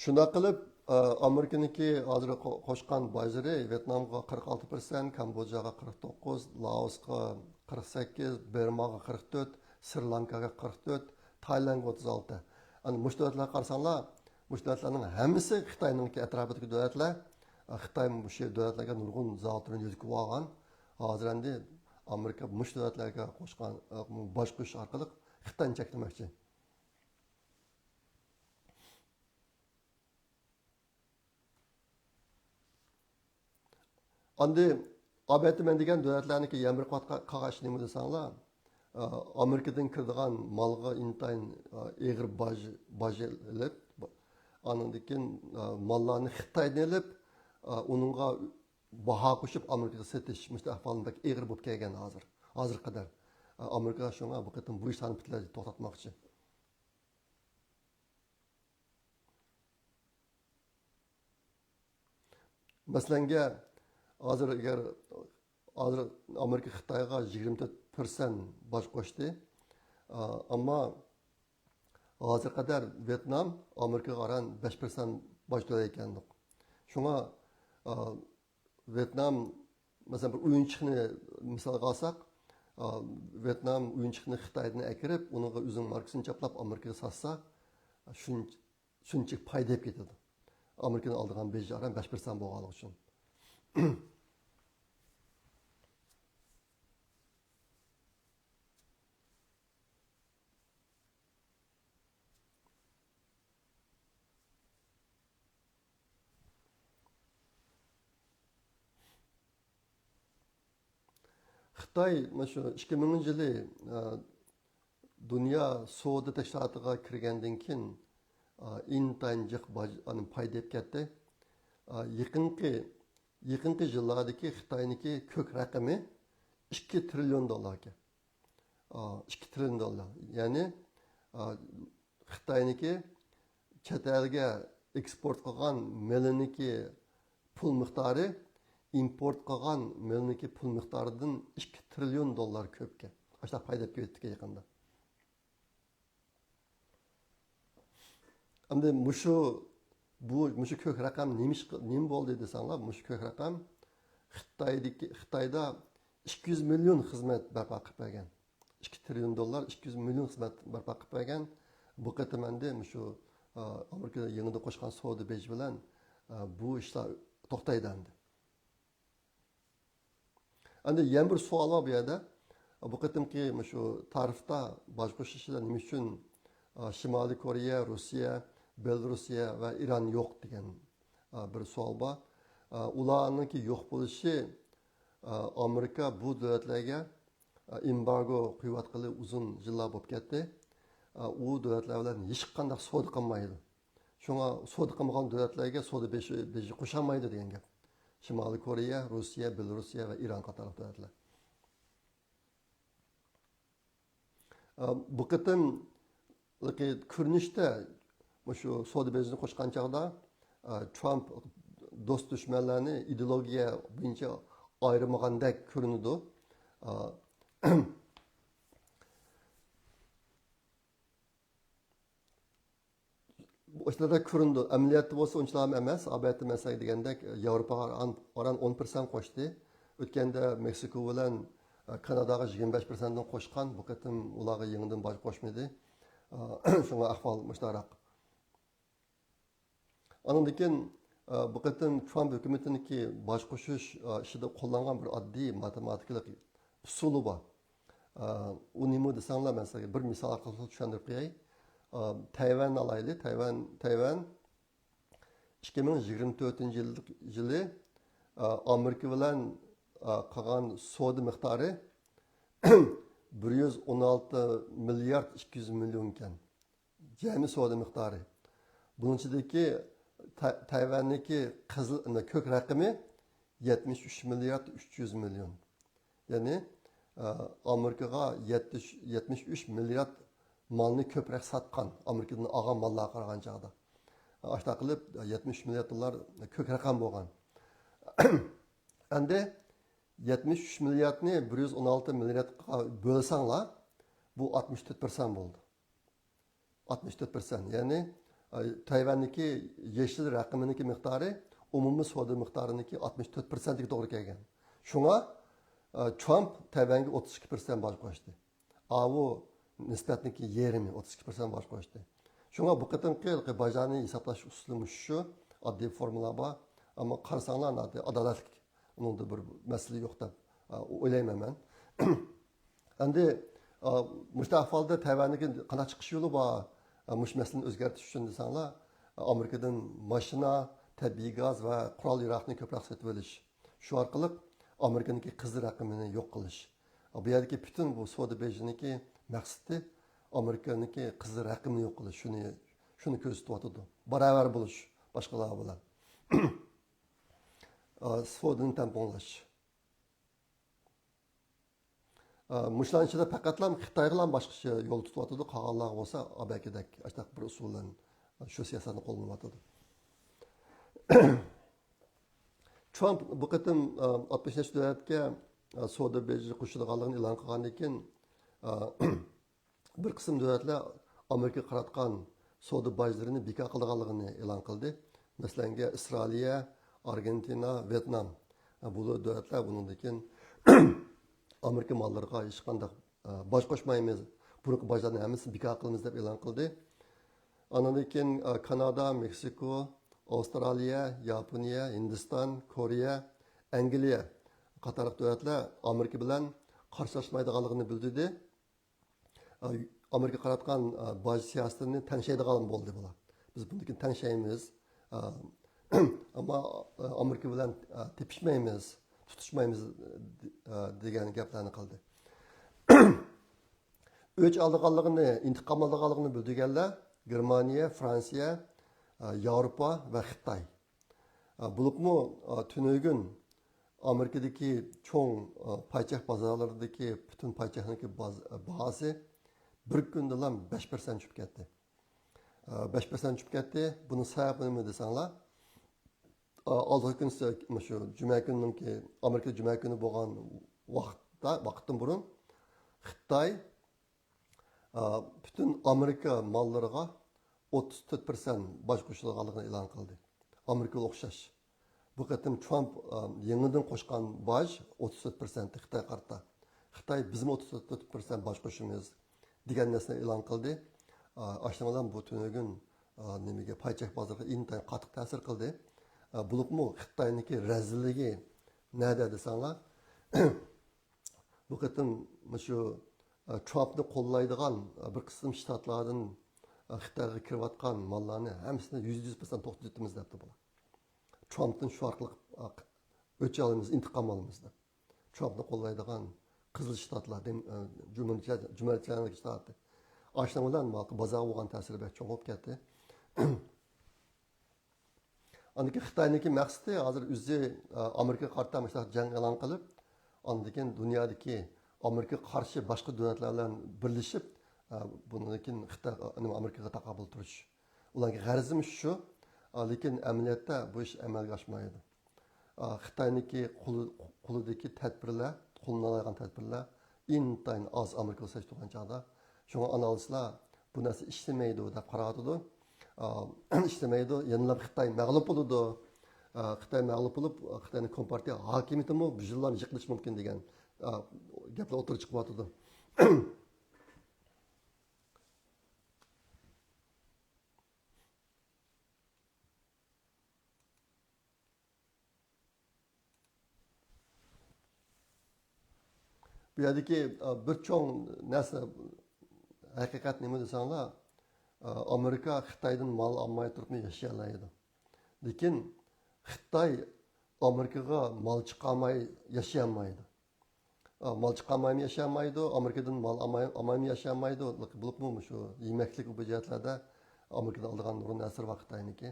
شۇنداق قىلىپ، ئا، ئامېرىكىنىڭكى ھازىر قو-، قوشقان باجلىرى ۋيېتنامغا قىرىق ئالتە پىرسەنت، كامبودژاغا قىرىق توققۇز، لائوسقا قىرىق سەككىز، بىرماغا قىرىق تۆت، سرى لانكاغا قىرىق تۆت، تايلاندغا ئوتتۇز ئالتە. ئەنە مۇشۇ دۆلەتلەرگە قارىساڭلار، مۇشۇ دۆلەتلەرنىڭ ھەممىسى خىتاينىڭكى ئەتراپىدىكى دۆلەتلەر. ئا، خىتاي مۇشۇ دۆلەتلەرگە نۇرغۇن زاۋۇتلىرىنى يۆتكىۋالغان. ھازىر ئەمدى ئامېرىكا مۇشۇ دۆلەتلەرگە قوشقان، ئا، باج قوشۇش ئارقىلىق خىتاينى چەكلىمەكچى. ئاندى ئاۋېتىمەن دېگەن دۆلەتلەرنىڭكى يەنە بىر قاتقا-، قالغان ئىشى نېمە دېسەڭلار، ئا، ئامېرىكىدىن كىرىدىغان مالغا ئىنتايىن، ئا، ئېغىر باج، باج ئېلىپ، ئانىڭدىن كېيىن، ئا، ماللارنى خىتايدىن ئېلىپ، ئا، ئۇنىڭغا باھا قوشۇپ ئامېرىكىغا سېتىش، مۇشۇنداق ئەھۋالنىڭ بەك ئېغىر بولۇپ كەلگەن ھازىر، ھازىرغا قەدەر. ئا، ئامېرىكا شۇڭا بۇ قېتىم بۇ ئىشلارنى پۈتۈنلەي توختاتماقچى. مەسىلەنگە، ھازىر ئەگەر، ھازىر ئامېرىكا خىتايغا يىگىرمە تۆت پىرسەنت باج قوشتى. ئا، ئەمما ھازىرغا قەدەر ۋيېتنام ئامېرىكىغا ئاران بەش پىرسەنت باج تۆلەيدىكەن. شۇڭا، ئا، ۋيېتنام، مەسىلەن، بىر ئويۇنچۇقنى مىسالغا ئالساق، ئا، ۋيېتنام ئويۇنچۇقنى خىتايدىن ئەكىرىپ، ئۇنىڭغا ئۆزىنىڭ ماركىسىنى چاپلاپ ئامېرىكىغا ساتسا، شۇنچە، شۇنچە پايدا ئېلىپ كېتىدۇ. ئامېرىكىنىڭ ئالىدىغان بېجى ئاران بەش پىرسەنت بولغانلىقى ئۈچۈن. خىتاي مۇشۇ ئىككى مىڭىنچى يىلى، ئە، دۇنيا سودا تەشكىلاتىغا كىرگەندىن كېيىن، ئە، ئىنتايىن جىق باج-، ئانا، پايدا ئېلىپ كەتتى. ئە، يېقىنقى، يېقىنقى يىللاردىكى خىتاينىڭكى كۆك رەقىمى ئىككى تىرىليون دوللاركەن. ئىككى تىرىليون دوللار. يەنى، ئا، خىتاينىڭكى چەت ئەلگە ئېكسپورت قىلغان مېلىنىڭكى پۇل مىقدارى ئىمپورت قىلغان مېلىنىڭكى پۇل مىقدارىدىن ئىككى تىرىليون دوللار كۆپكەن. ئاشۇنداق پايدا ئېلىپ كېلىۋېتىپتىكەن يېقىندا. ئەمدى مۇشۇ، بۇ، مۇشۇ كۆك رەقەم نېمە ئىش، نېمە بولدى دېسەڭلار، مۇشۇ كۆك رەقەم خىتايدىكى، خىتايدا ئىككى يۈز مىليون خىزمەت بەرپا قىلىپ بەرگەن. ئىككى تىرىليون دوللار، ئىككى يۈز مىليون خىزمەت بەرپا قىلىپ بەرگەن. بۇ قېتىم ئەمدى مۇشۇ، ئا، ئامېرىكا يېڭىدىن قوشقان سودا بېجى بىلەن، ئا، بۇ ئىشلار توختايدۇ ئەمدى. ئەمدى يەنە بىر سوئال بار بۇ يەردە. بۇ قېتىمقى مۇشۇ تارىفتا باج قوشۇشىدا نېمە ئۈچۈن، ئا، شىمالىي كورېيە، روسىيە، بېلاروسىيە ۋە ئىران يوق دېگەن، ئا، بىر سوئال بار. ئا، ئۇلارنىڭكى يوق بولۇشى، ئا، ئامېرىكا بۇ دۆلەتلەرگە، ئا، ئېمبارگو قويۇۋاتقىلى ئۇزۇن يىللار بولۇپ كەتتى. ئا، ئۇ دۆلەتلەر بىلەن ھېچقانداق سودا قىلمايدۇ. شۇڭا سودا قىلمىغان دۆلەتلەرگە سودا بېجى، بېجى قوشالمايدۇ دېگەن گەپ. شىمالىي كورېيە، روسىيە، بېلاروسىيە ۋە ئىران قاتارلىق دۆلەتلەر. ئا، بۇ قېتىملىقى كۆرۈنۈشتە مۇشۇ سودا بېجىنى قوشقان چاغدا، ئا، ترامپ دوست دۈشمەنلەرنى ئىدېئولوگىيە بويىچە ئايرىمىغاندەك كۆرۈنىدۇ. ئا، ئاشۇنداق كۆرۈنىدۇ. ئەمەلىيەتتە بولسا ئۇنچىلام ئەمەس. ئالبەتتە، مەن سىلەرگە دېگەندەك، ياۋروپاغا ئاران، ئاران ئون پىرسەنت قوشتى. ئۆتكەندە مېكسىكو بىلەن، ئە، كاناداغا يىگىرمە بەش پىرسەنتتىن قوشقان. بۇ قېتىم ئۇلارغا يېڭىدىن باج قوشمىدى. ئە، شۇڭا ئەھۋال مۇشۇنداقراق. ئانىڭدىن كېيىن، ئە، بۇ قېتىم ترامپ ھۆكۈمىتىنىڭكى باج قوشۇش، ئە، ئىشىدا قوللانغان بىر ئاددىي ماتېماتىكىلىق ئۇسۇلى بار. ئە، ئۇ نېمە دېسەڭلار، مەن سىلەرگە بىر مىسال ئارقىلىق چۈشەندۈرۈپ قوياي. ئە، تەيۋەن ئالايلى، تەيۋەن، تەيۋەن ئىككى مىڭ يىگىرمە تۆتىنچى يىل، يىلى، ئە، ئامېرىكا بىلەن، ئە، قىلغان سودا مىقدارى بىر يۈز ئون ئالتە مىليارد ئىككى يۈز مىليون ئىكەن. جەمئىي سودا مىقدارى. بۇنىڭ ئىچىدىكى تە-، تەيۋەننىڭكى قىزىل، كۆك رەقىمى يەتمىش ئۈچ مىليارد ئۈچ يۈز مىليون. يەنى، ئە، ئامېرىكىغا يەتمىش، يەتمىش ئۈچ مىليارد مالنى كۆپرەك ساتقان، ئامېرىكىدىن ئالغان ماللارغا قارىغان چاغدا. ئاشۇنداق قىلىپ، يەتمىش ئۈچ مىليارد دوللار كۆك رەقەم بولغان. ئەمدى يەتمىش ئۈچ مىلياردنى بىر يۈز ئون ئالتە مىلياردقا بۆلسەڭلار، بۇ ئاتمىش تۆت پىرسەنت بولدى. ئاتمىش تۆت پىرسەنت، يەنى، ئاي، تەيۋەننىڭكى يېشىل رەقىمىنىڭكى مىقدارى ئومۇمىي سودا مىقدارىنىڭكى ئاتمىش تۆت پىرسەنتىگە توغرا كەلگەن. شۇڭا، ئا، ترامپ تەيۋەنگە ئوتتۇز ئىككى پىرسەنت باج قوشتى. ئاۋۇ نىسبەتنىڭكى يېرىمى، ئوتتۇز ئىككى پىرسەنت باج قوشتى. شۇڭا بۇ قېتىمقى باجلارنى ھېسابلاش ئۇسۇلى مۇشۇ، ئاددىي فورمۇلا بار. ئەمما قارىساڭلار، ناھايىتى ئادالەتلىك، ئۇنىڭدا بىر مەسىلە يوق دەپ، ئا، ئويلايمەن مەن. ئەمدى، ئا، مۇشۇنداق ئەھۋالدا تەيۋەننىڭكى قانداق چىقىش يولى بار؟ ئا، مۇشۇ مەسىلىنى ئۆزگەرتىش ئۈچۈن دېسەڭلار، ئامېرىكىدىن ماشىنا، تەبىئىي گاز ۋە قورال-ياراغنى كۆپرەك سېتىۋېلىش. شۇ ئارقىلىق ئامېرىكىنىڭكى قىزىل رەقىمىنى يوق قىلىش. بۇ يەردىكى پۈتۈن بۇ سودا بېجىنىڭكى مەقسىتى ئامېرىكىنىڭكى قىزىل رەقىمىنى يوق قىلىش. شۇنى، شۇنى كۆرسىتىۋاتىدۇ. باراۋەر بولۇش باشقىلار بىلەن. ئا، سودىنى تەڭپۇڭلاش. ئا، مۇشۇلارنىڭ ئىچىدە پەقەتلا خىتايغىلا باشقىچە يول تۇتۇۋاتىدۇ، قالغانلارغا بولسا ئەبەكىدەك ئاشۇنداق بىر ئۇسۇل بىلەن شۇ سىياسەتنى قوللىنىۋاتىدۇ. ترامپ بۇ قېتىم، ئا، ئاتمىش نەچچە دۆلەتكە، ئا، سودا بېجى قوشىدىغانلىقىنى ئېلان قىلغاندىن كېيىن، ئا، بىر قىسىم دۆلەتلەر ئامېرىكىغا قاراتقان سودا باجلىرىنى بىكار قىلىدىغانلىقىنى ئېلان قىلدى. مەسىلەنگە، ئىسرائىلىيە، ئارگېنتىنا، ۋيېتنام. بۇ دۆلەتلەر بۇنىڭدىن كېيىن ئامېرىكا ماللىرىغا ھېچقانداق، ئە، باج قوشمايمىز، بۇرۇنقى باجلارنىڭ ھەممىسىنى بىكار قىلىمىز دەپ ئېلان قىلدى. ئانىڭدىن كېيىن، ئە، كانادا، مېكسىكو، ئاۋسترالىيە، ياپونىيە، ھىندىستان، كورېيە، ئەنگلىيە قاتارلىق دۆلەتلەر ئامېرىكا بىلەن قارشىلاشمايدىغانلىقىنى بىلدۈردى. ئامېرىكىغا قاراتقان باج سىياسىتىنى تەڭشەيدىغان بولدى بۇلار. بىز بۇندىن كېيىن تەڭشەيمىز، ئەمما ئامېرىكا بىلەن تېپىشمەيمىز، تۇتۇشمايمىز دېگەن گەپلەرنى قىلدى. ئۆچ ئالىدىغانلىقىنى، ئىنتىقام ئالىدىغانلىقىنى بىلدۈرگەنلەر گېرمانىيە، فرانسىيە، ياۋروپا ۋە خىتاي. بولۇپمۇ تۈنۈگۈن ئامېرىكىدىكى چوڭ، ئا، پايچەك بازارلىرىدىكى پۈتۈن پايچەكنىڭكى باز-، باھاسى بىر كۈندىلا بەش پىرسەنت چۈشۈپ كەتتى. ئە، بەش پىرسەنت چۈشۈپ كەتتى. بۇنىڭ سەۋەبى نېمە دېسەڭلار، ئە، ئالدىنقى كۈنى، مۇشۇ جۈمە كۈنىنىڭكى، ئامېرىكا جۈمە كۈنى بولغان ۋاقىتتا، ۋاقىتتىن بۇرۇن خىتاي، ئە، پۈتۈن ئامېرىكا ماللىرىغا ئوتتۇز تۆت پىرسەنت باج قوشىدىغانلىقىنى ئېلان قىلدى. ئامېرىكىغا ئوخشاش. بۇ قېتىم ترامپ، ئە، يېڭىدىن قوشقان باج ئوتتۇز تۆت پىرسەنت خىتايغا قارىتا. خىتاي، بىزمۇ ئوتتۇز تۆت پىرسەنت باج قوشىمىز دېگەن نەرسىنى ئېلان قىلدى. ئا، ئاشۇنىڭ بىلەن بۇ تۈنۈگۈن، ئا، نېمىگە، پاي چەك بازىرىغا ئىنتايىن قاتتىق تەسىر قىلدى. ئا، بولۇپمۇ خىتاينىڭكى رەزىللىكى نەدە دېسەڭلار، بۇ قېتىم مۇشۇ، ئا، ترامپنى قوللايدىغان، ئا، بىر قىسىم شتاتلاردىن، ئا، خىتايغا كىرىۋاتقان ماللارنى ھەممىسىنى يۈزدە يۈز پىرسەنت توختىتىمىز دەپتۇ بۇلار. ترامپتىن شۇ ئارقىلىق، ئا، ئۆچ ئالىمىز، ئىنتىقام ئالىمىز دەپ. ترامپنى قوللايدىغان قىزىل شتاتلار، دېم-، ئە، جۇمھۇرچە-، جۇمھۇرچىلەرنىڭ شتاتى. ئاشۇنىڭ بىلەن بازارغا بولغان تەسىرى بەك چوڭ بولۇپ كەتتى. ئاندىن كېيىن خىتاينىڭكى مەقسىتى ھازىر ئۆزى، ئە، ئامېرىكىغا قارىتا مۇشۇنداق جەڭ ئېلان قىلىپ، ئاندىن كېيىن دۇنيادىكى ئامېرىكىغا قارشى باشقا دۆلەتلەر بىلەن بىرلىشىپ، ئە، بۇنىڭدىن كېيىن خىتاي، ئە، ئامېرىكىغا تاقابىل تۇرۇش. ئۇلارنىڭ غەرىزىمۇ شۇ. ئا، لېكىن ئەمەلىيەتتە بۇ ئىش ئەمەلگە ئاشمايدۇ. ئا، خىتاينىڭكى قولى-، قولىدىكى تەدبىرلەر، قوللىنالايدىغان تەدبىرلەر ئىنتايىن ئاز ئامېرىكىغا سېلىشتۇرغان چاغدا. شۇڭا ئانالىزلار بۇ نەرسە ئىشلىمەيدۇ دەپ قاراۋاتىدۇ. ئا، ئىشلىمەيدۇ، يەنىلا خىتاي مەغلۇپ بولىدۇ. ئا، خىتاي مەغلۇپ بولۇپ، خىتاينىڭ كومپارتىيە ھاكىمىيىتىمۇ بۇ يىللارنى يىقىلىشى مۇمكىن دېگەن، ئا، گەپلەر ئوتتۇرىغا چىقىۋاتىدۇ. بۇ يەردىكى، ئا، بىر چوڭ نەرسە، ھەقىقەت نېمە دېسەڭلار، ئا، ئامېرىكا خىتايدىن مال ئالماي تۇرۇپمۇ ياشىيالايدۇ. لېكىن خىتاي ئامېرىكىغا مال چىقارماي ياشىيالمايدۇ. ئا، مال چىقارمايمۇ ياشىيالمايدۇ، ئامېرىكىدىن مال ئالماي-، ئالمايمۇ ياشىيالمايدۇ. بولۇپمۇ مۇشۇ يېمەكلىك، بۇ جەھەتلەردە ئامېرىكىدىن ئالىدىغان نۇرغۇن نەرسىلىرى بار خىتاينىڭكى.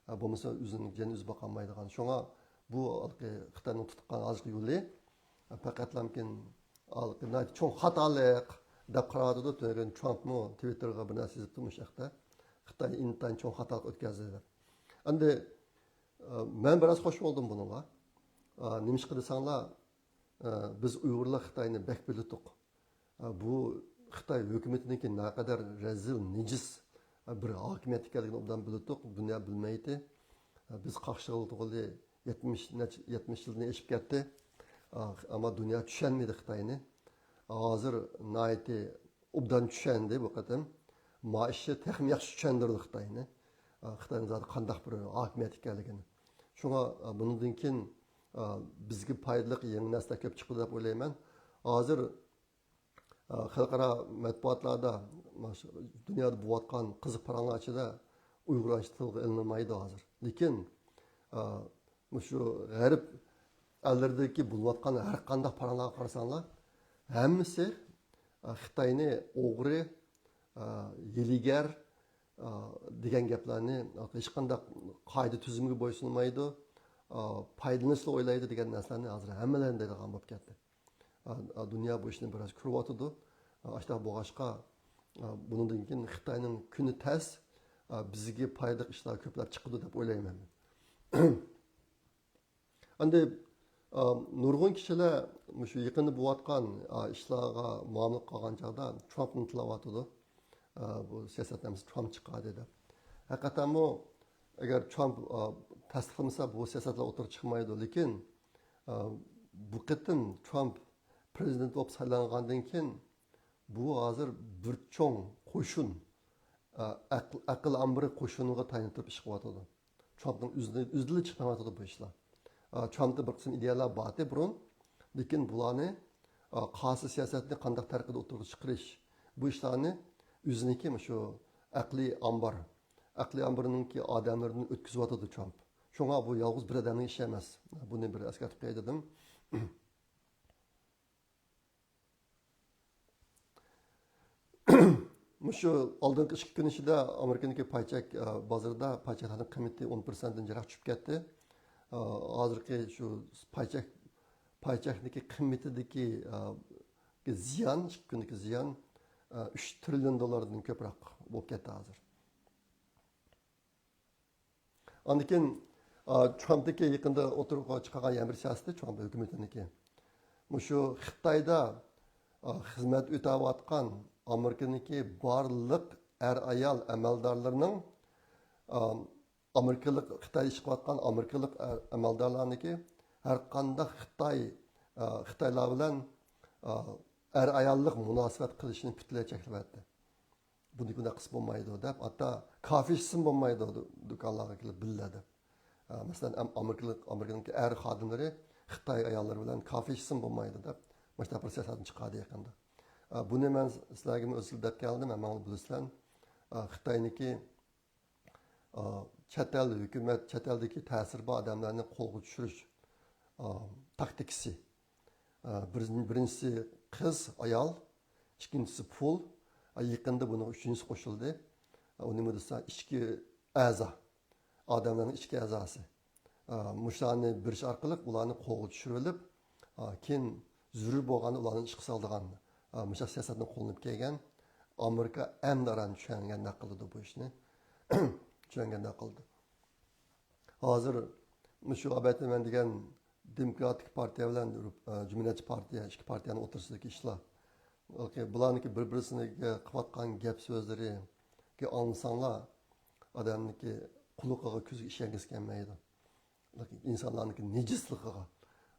ئا، بولمىسا ئۆزىنىڭ جېنىنى ئۆزى باقالمايدىغان. شۇڭا بۇ ھېلىقى خىتاينىڭ تۇتقان ھازىرقى يولى، ئا، پەقەتلا مۇمكىن ھېلىقى ناھايىتى چوڭ خاتالىق دەپ قاراۋاتىدۇ. تۈنۈگۈن ترامپمۇ تىۋىتتېرغا بىر نەرسە يېزىپتۇ مۇشۇ ھەقتە. خىتاي ئىنتايىن چوڭ خاتالىق ئۆتكۈزدى دەپ. ئەمدى، ئا، مەن بىراز خوش بولدۇم بۇنىڭغا. ئا، نېمىشقا دېسەڭلار، ئە، بىز ئۇيغۇرلار خىتاينى بەك بىلىتۇق. ئە، بۇ خىتاي ھۆكۈمىتىنىڭكى نەقەدەر رەزىل، نىجىس، ئە، بىر ھاكىمىيەت ئىكەنلىكىنى ئوبدان بىلىتۇق. دۇنيا بىلمەيتتى. ئە، بىز قاقشىغىلى يەتمىش نەچچە، يەتمىش يىلدىن ئېشىپ كەتتى. ئە، ئەمما دۇنيا چۈشەنمىدى خىتاينى. ھازىر ناھايىتى ئوبدان چۈشەندى بۇ قېتىم. ما ئىشى تېخىمۇ ياخشى چۈشەندۈردى خىتاينى. ئە، خىتاينىڭ زادى قانداق بىر ھاكىمىيەت ئىكەنلىكىنى. شۇڭا، ئە، بۇنىڭدىن كېيىن، ئە، بىزگە پايدىلىق يېڭى نەرسىلەر كۆپ چىقىدۇ دەپ ئويلايمەن. ھازىر، ئە، خەلقئارا مەتبۇئاتلاردا، مانا شۇ دۇنيادا بولۇۋاتقان قىزىق پاراڭلار ئىچىدە ئۇيغۇر ئانچە تىلغا ئېلىنمايدۇ ھازىر. لېكىن، ئە، مۇشۇ غەرب ئەللىرىدىكى بولۇۋاتقان ھەر قانداق پاراڭلارغا قارىساڭلار، ھەممىسى، ئە، خىتاينى ئوغرى، ئە، ھىيلىگەر، ئا، دېگەن گەپلەرنى، ھېچقانداق قائىدە تۈزۈمگە بويسۇنمايدۇ، ئا، پايدىلىنىشلا ئويلايدۇ دېگەن نەرسىلەرنى ھازىر ھەممىلەرنى دەيدىغان بولۇپ كەتتى. ئا، ئا، دۇنيا بۇ ئىشنى بىراز كۆرۈۋاتىدۇ. ئا، ئاشۇنداق بولغاچقا، ئا، بۇنىڭدىن كېيىن خىتاينىڭ كۈنى تەس، ئا، بىزگە پايدىلىق ئىشلار كۆپلەپ چىقىدۇ دەپ ئويلايمەن. ئەمدى، ئا، نۇرغۇن كىشىلەر مۇشۇ يېقىندا بولۇۋاتقان، ئا، ئىشلارغا مۇئامىلە قىلغان چاغدا ترامپنى تىللاۋاتىدۇ. ئا، بۇ سىياسەتنامىسى ترامپ چىقاردى دەپ. ھەقىقەتەنمۇ، ئەگەر ترامپ، ئا، تەستىقلىمىسا، بۇ سىياسەتلەر ئوتتۇرىغا چىقمايدۇ. لېكىن، ئا، بۇ قېتىم ترامپ پرېزىدېنت بولۇپ سايلانغاندىن كېيىن، بۇ ھازىر بىر چوڭ قوشۇن، ئە، ئەقىل، ئەقىل ئامبىرى قوشۇنىغا تايىنىپ تۇرۇپ ئىش قىلىۋاتىدۇ. ترامپنىڭ ئۆزىدىن، ئۆزىدىنلا چىقمايۋاتىدۇ بۇ ئىشلار. ئە، ترامپتا بىر قىسىم ئىدىيەلەر بارتى بۇرۇن، لېكىن بۇلارنى، ئە، قاسىي سىياسەتنى قانداق تەرىقىدە ئوتتۇرىغا چىقىرىش، بۇ ئىشلارنى ئۆزىنىڭكى مۇشۇ ئەقلىي ئامبار، ئەقلىي ئامبىرىنىڭكى ئادەملىرىدىن ئۆتكۈزۈۋاتىدۇ ترامپ. شۇڭا بۇ يالغۇز بىر ئادەمنىڭ ئىشى ئەمەس. بۇنى بىر ئەسكەرتىپ قوياي دېدىم. مۇشۇ ئالدىنقى ئىككى كۈن ئىچىدە ئامېرىكىنىڭكى پاي چەك، ئە، بازىرىدا پاي چەكلەرنىڭ قىممىتى ئون پىرسەنتتىن جىقراق چۈشۈپ كەتتى. ئە، ھازىرقى شۇ پاي چەك، پاي چەكنىڭكى قىممىتىدىكى، ئە، زىيان، ئىككى كۈندىكى زىيان، ئۈچ تىرىليون دوللاردىن كۆپرەك بولۇپ كەتتى ھازىر. ئاندىن كېيىن، ئا، ترامپنىڭكى يېقىندا ئوتتۇرىغا چىقارغان يەنە بىر سىياسىتى، ترامپ ھۆكۈمىتىنىڭكى، مۇشۇ خىتايدا، ئا، خىزمەت ئۆتەۋاتقان ئامېرىكىنىڭكى بارلىق ئەر-ئايال ئەمەلدارلىرىنىڭ، ئا، ئامېرىكىلىق، خىتايدا ئىش قىلىۋاتقان ئامېرىكىلىق ئەر-، ئەمەلدارلارنىڭكى ھەر قانداق خىتاي، ئا، خىتايلار بىلەن، ئا، ئەر-ئاياللىق مۇناسىۋەت قىلىشىنى پۈتۈنلەي چەكلىۋەتتى. بۇنى بۇنداق قىلسا بولمايدۇ دەپ، ھەتتا كافې ئىچسىمۇ بولمايدۇ دۇ-، دۇكانلارغا كېلىپ بىللە دەپ. ئە، مەسىلەن، ئەم-، ئامېرىكىلىق، ئامېرىكىنىڭكى ئەر خادىملىرى خىتاي ئاياللىرى بىلەن كافې ئىچسىمۇ بولمايدۇ دەپ، مۇشۇنداق بىر سىياسەتنى چىقاردى يېقىندا. ئە، بۇنى مەن سىلەرگىمۇ ئۆزۈم دەپ كەلدىم، ھەممىڭلار بىلىسىلەر. ئە، خىتاينىڭكى، ئە، چەت ئەل ھۆكۈمەت، چەت ئەلدىكى تەسىرى بار ئادەملەرنى قولغا چۈشۈرۈش، ئە، تاكتىكىسى. ئە، بىر-، بىرىنچىسى قىز، ئايال، ئىككىنچىسى پۇل، ئە، يېقىندا بۇنىڭغا ئۈچىنچىسى قوشۇلدى. ئە، ئۇ نېمە دېسە، ئىچكى ئەزا، ئادەملەرنىڭ ئىچكى ئەزاسى. ئە، مۇشۇلارنى بېرىش ئارقىلىق ئۇلارنى قولغا چۈشۈرۈۋېلىپ، ئە، كېيىن زۆرۈر بولغاندا ئۇلارنى ئىشقا سالىدىغان، ئە، مۇشۇنداق سىياسەتنى قوللىنىپ كەلگەن. ئامېرىكا ئەمدى ئاران چۈشەنگەندەك قىلىدۇ بۇ ئىشنى. چۈشەنگەندەك قىلىدۇ. ھازىر مۇشۇ ئابەتتە مەن دېگەن دېموكراتىك پارتىيە بىلەن، ئە، جۇمھۇرىيەتچى پارتىيە، ئىككى پارتىيەنىڭ ئوتتۇرىسىدىكى ئىشلار. بۇلارنىڭكى بىر-بىرسىگە قىلىۋاتقان گەپ سۆزلىرىگە ئاڭلىساڭلار، ئادەمنىڭكى قۇلىقىغا، كۆزىگە ئىشەنگۈسى كەلمەيدۇ. ئىنسانلارنىڭكى نىجىسلىقىغا،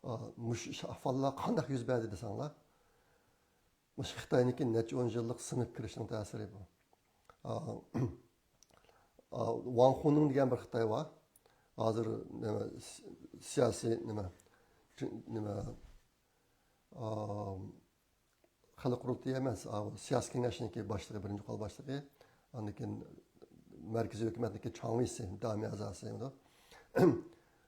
ئا، مۇشۇ ئىش، ئەھۋاللار قانداق يۈز بەردى دېسەڭلار، مۇشۇ خىتاينىڭكى نەچچە ئون يىللىق سىڭىپ كىرىشنىڭ تەسىرى بۇ. ئا، ئا، ۋاڭ خۇنىڭ دېگەن بىر خىتاي بار. ھازىر نېمە، س-، سىياسىي نېمە، نېمە، ئا، خەلق قۇرۇلتىيى ئەمەس، ئا، سىياسىي كېڭەشنىڭكى باشلىقى، بىرىنچى قول باشلىقى. ئاندىن كېيىن مەركىزىي ھۆكۈمەتنىڭكى چاڭ ۋېيسى، دامى ئەزاسى.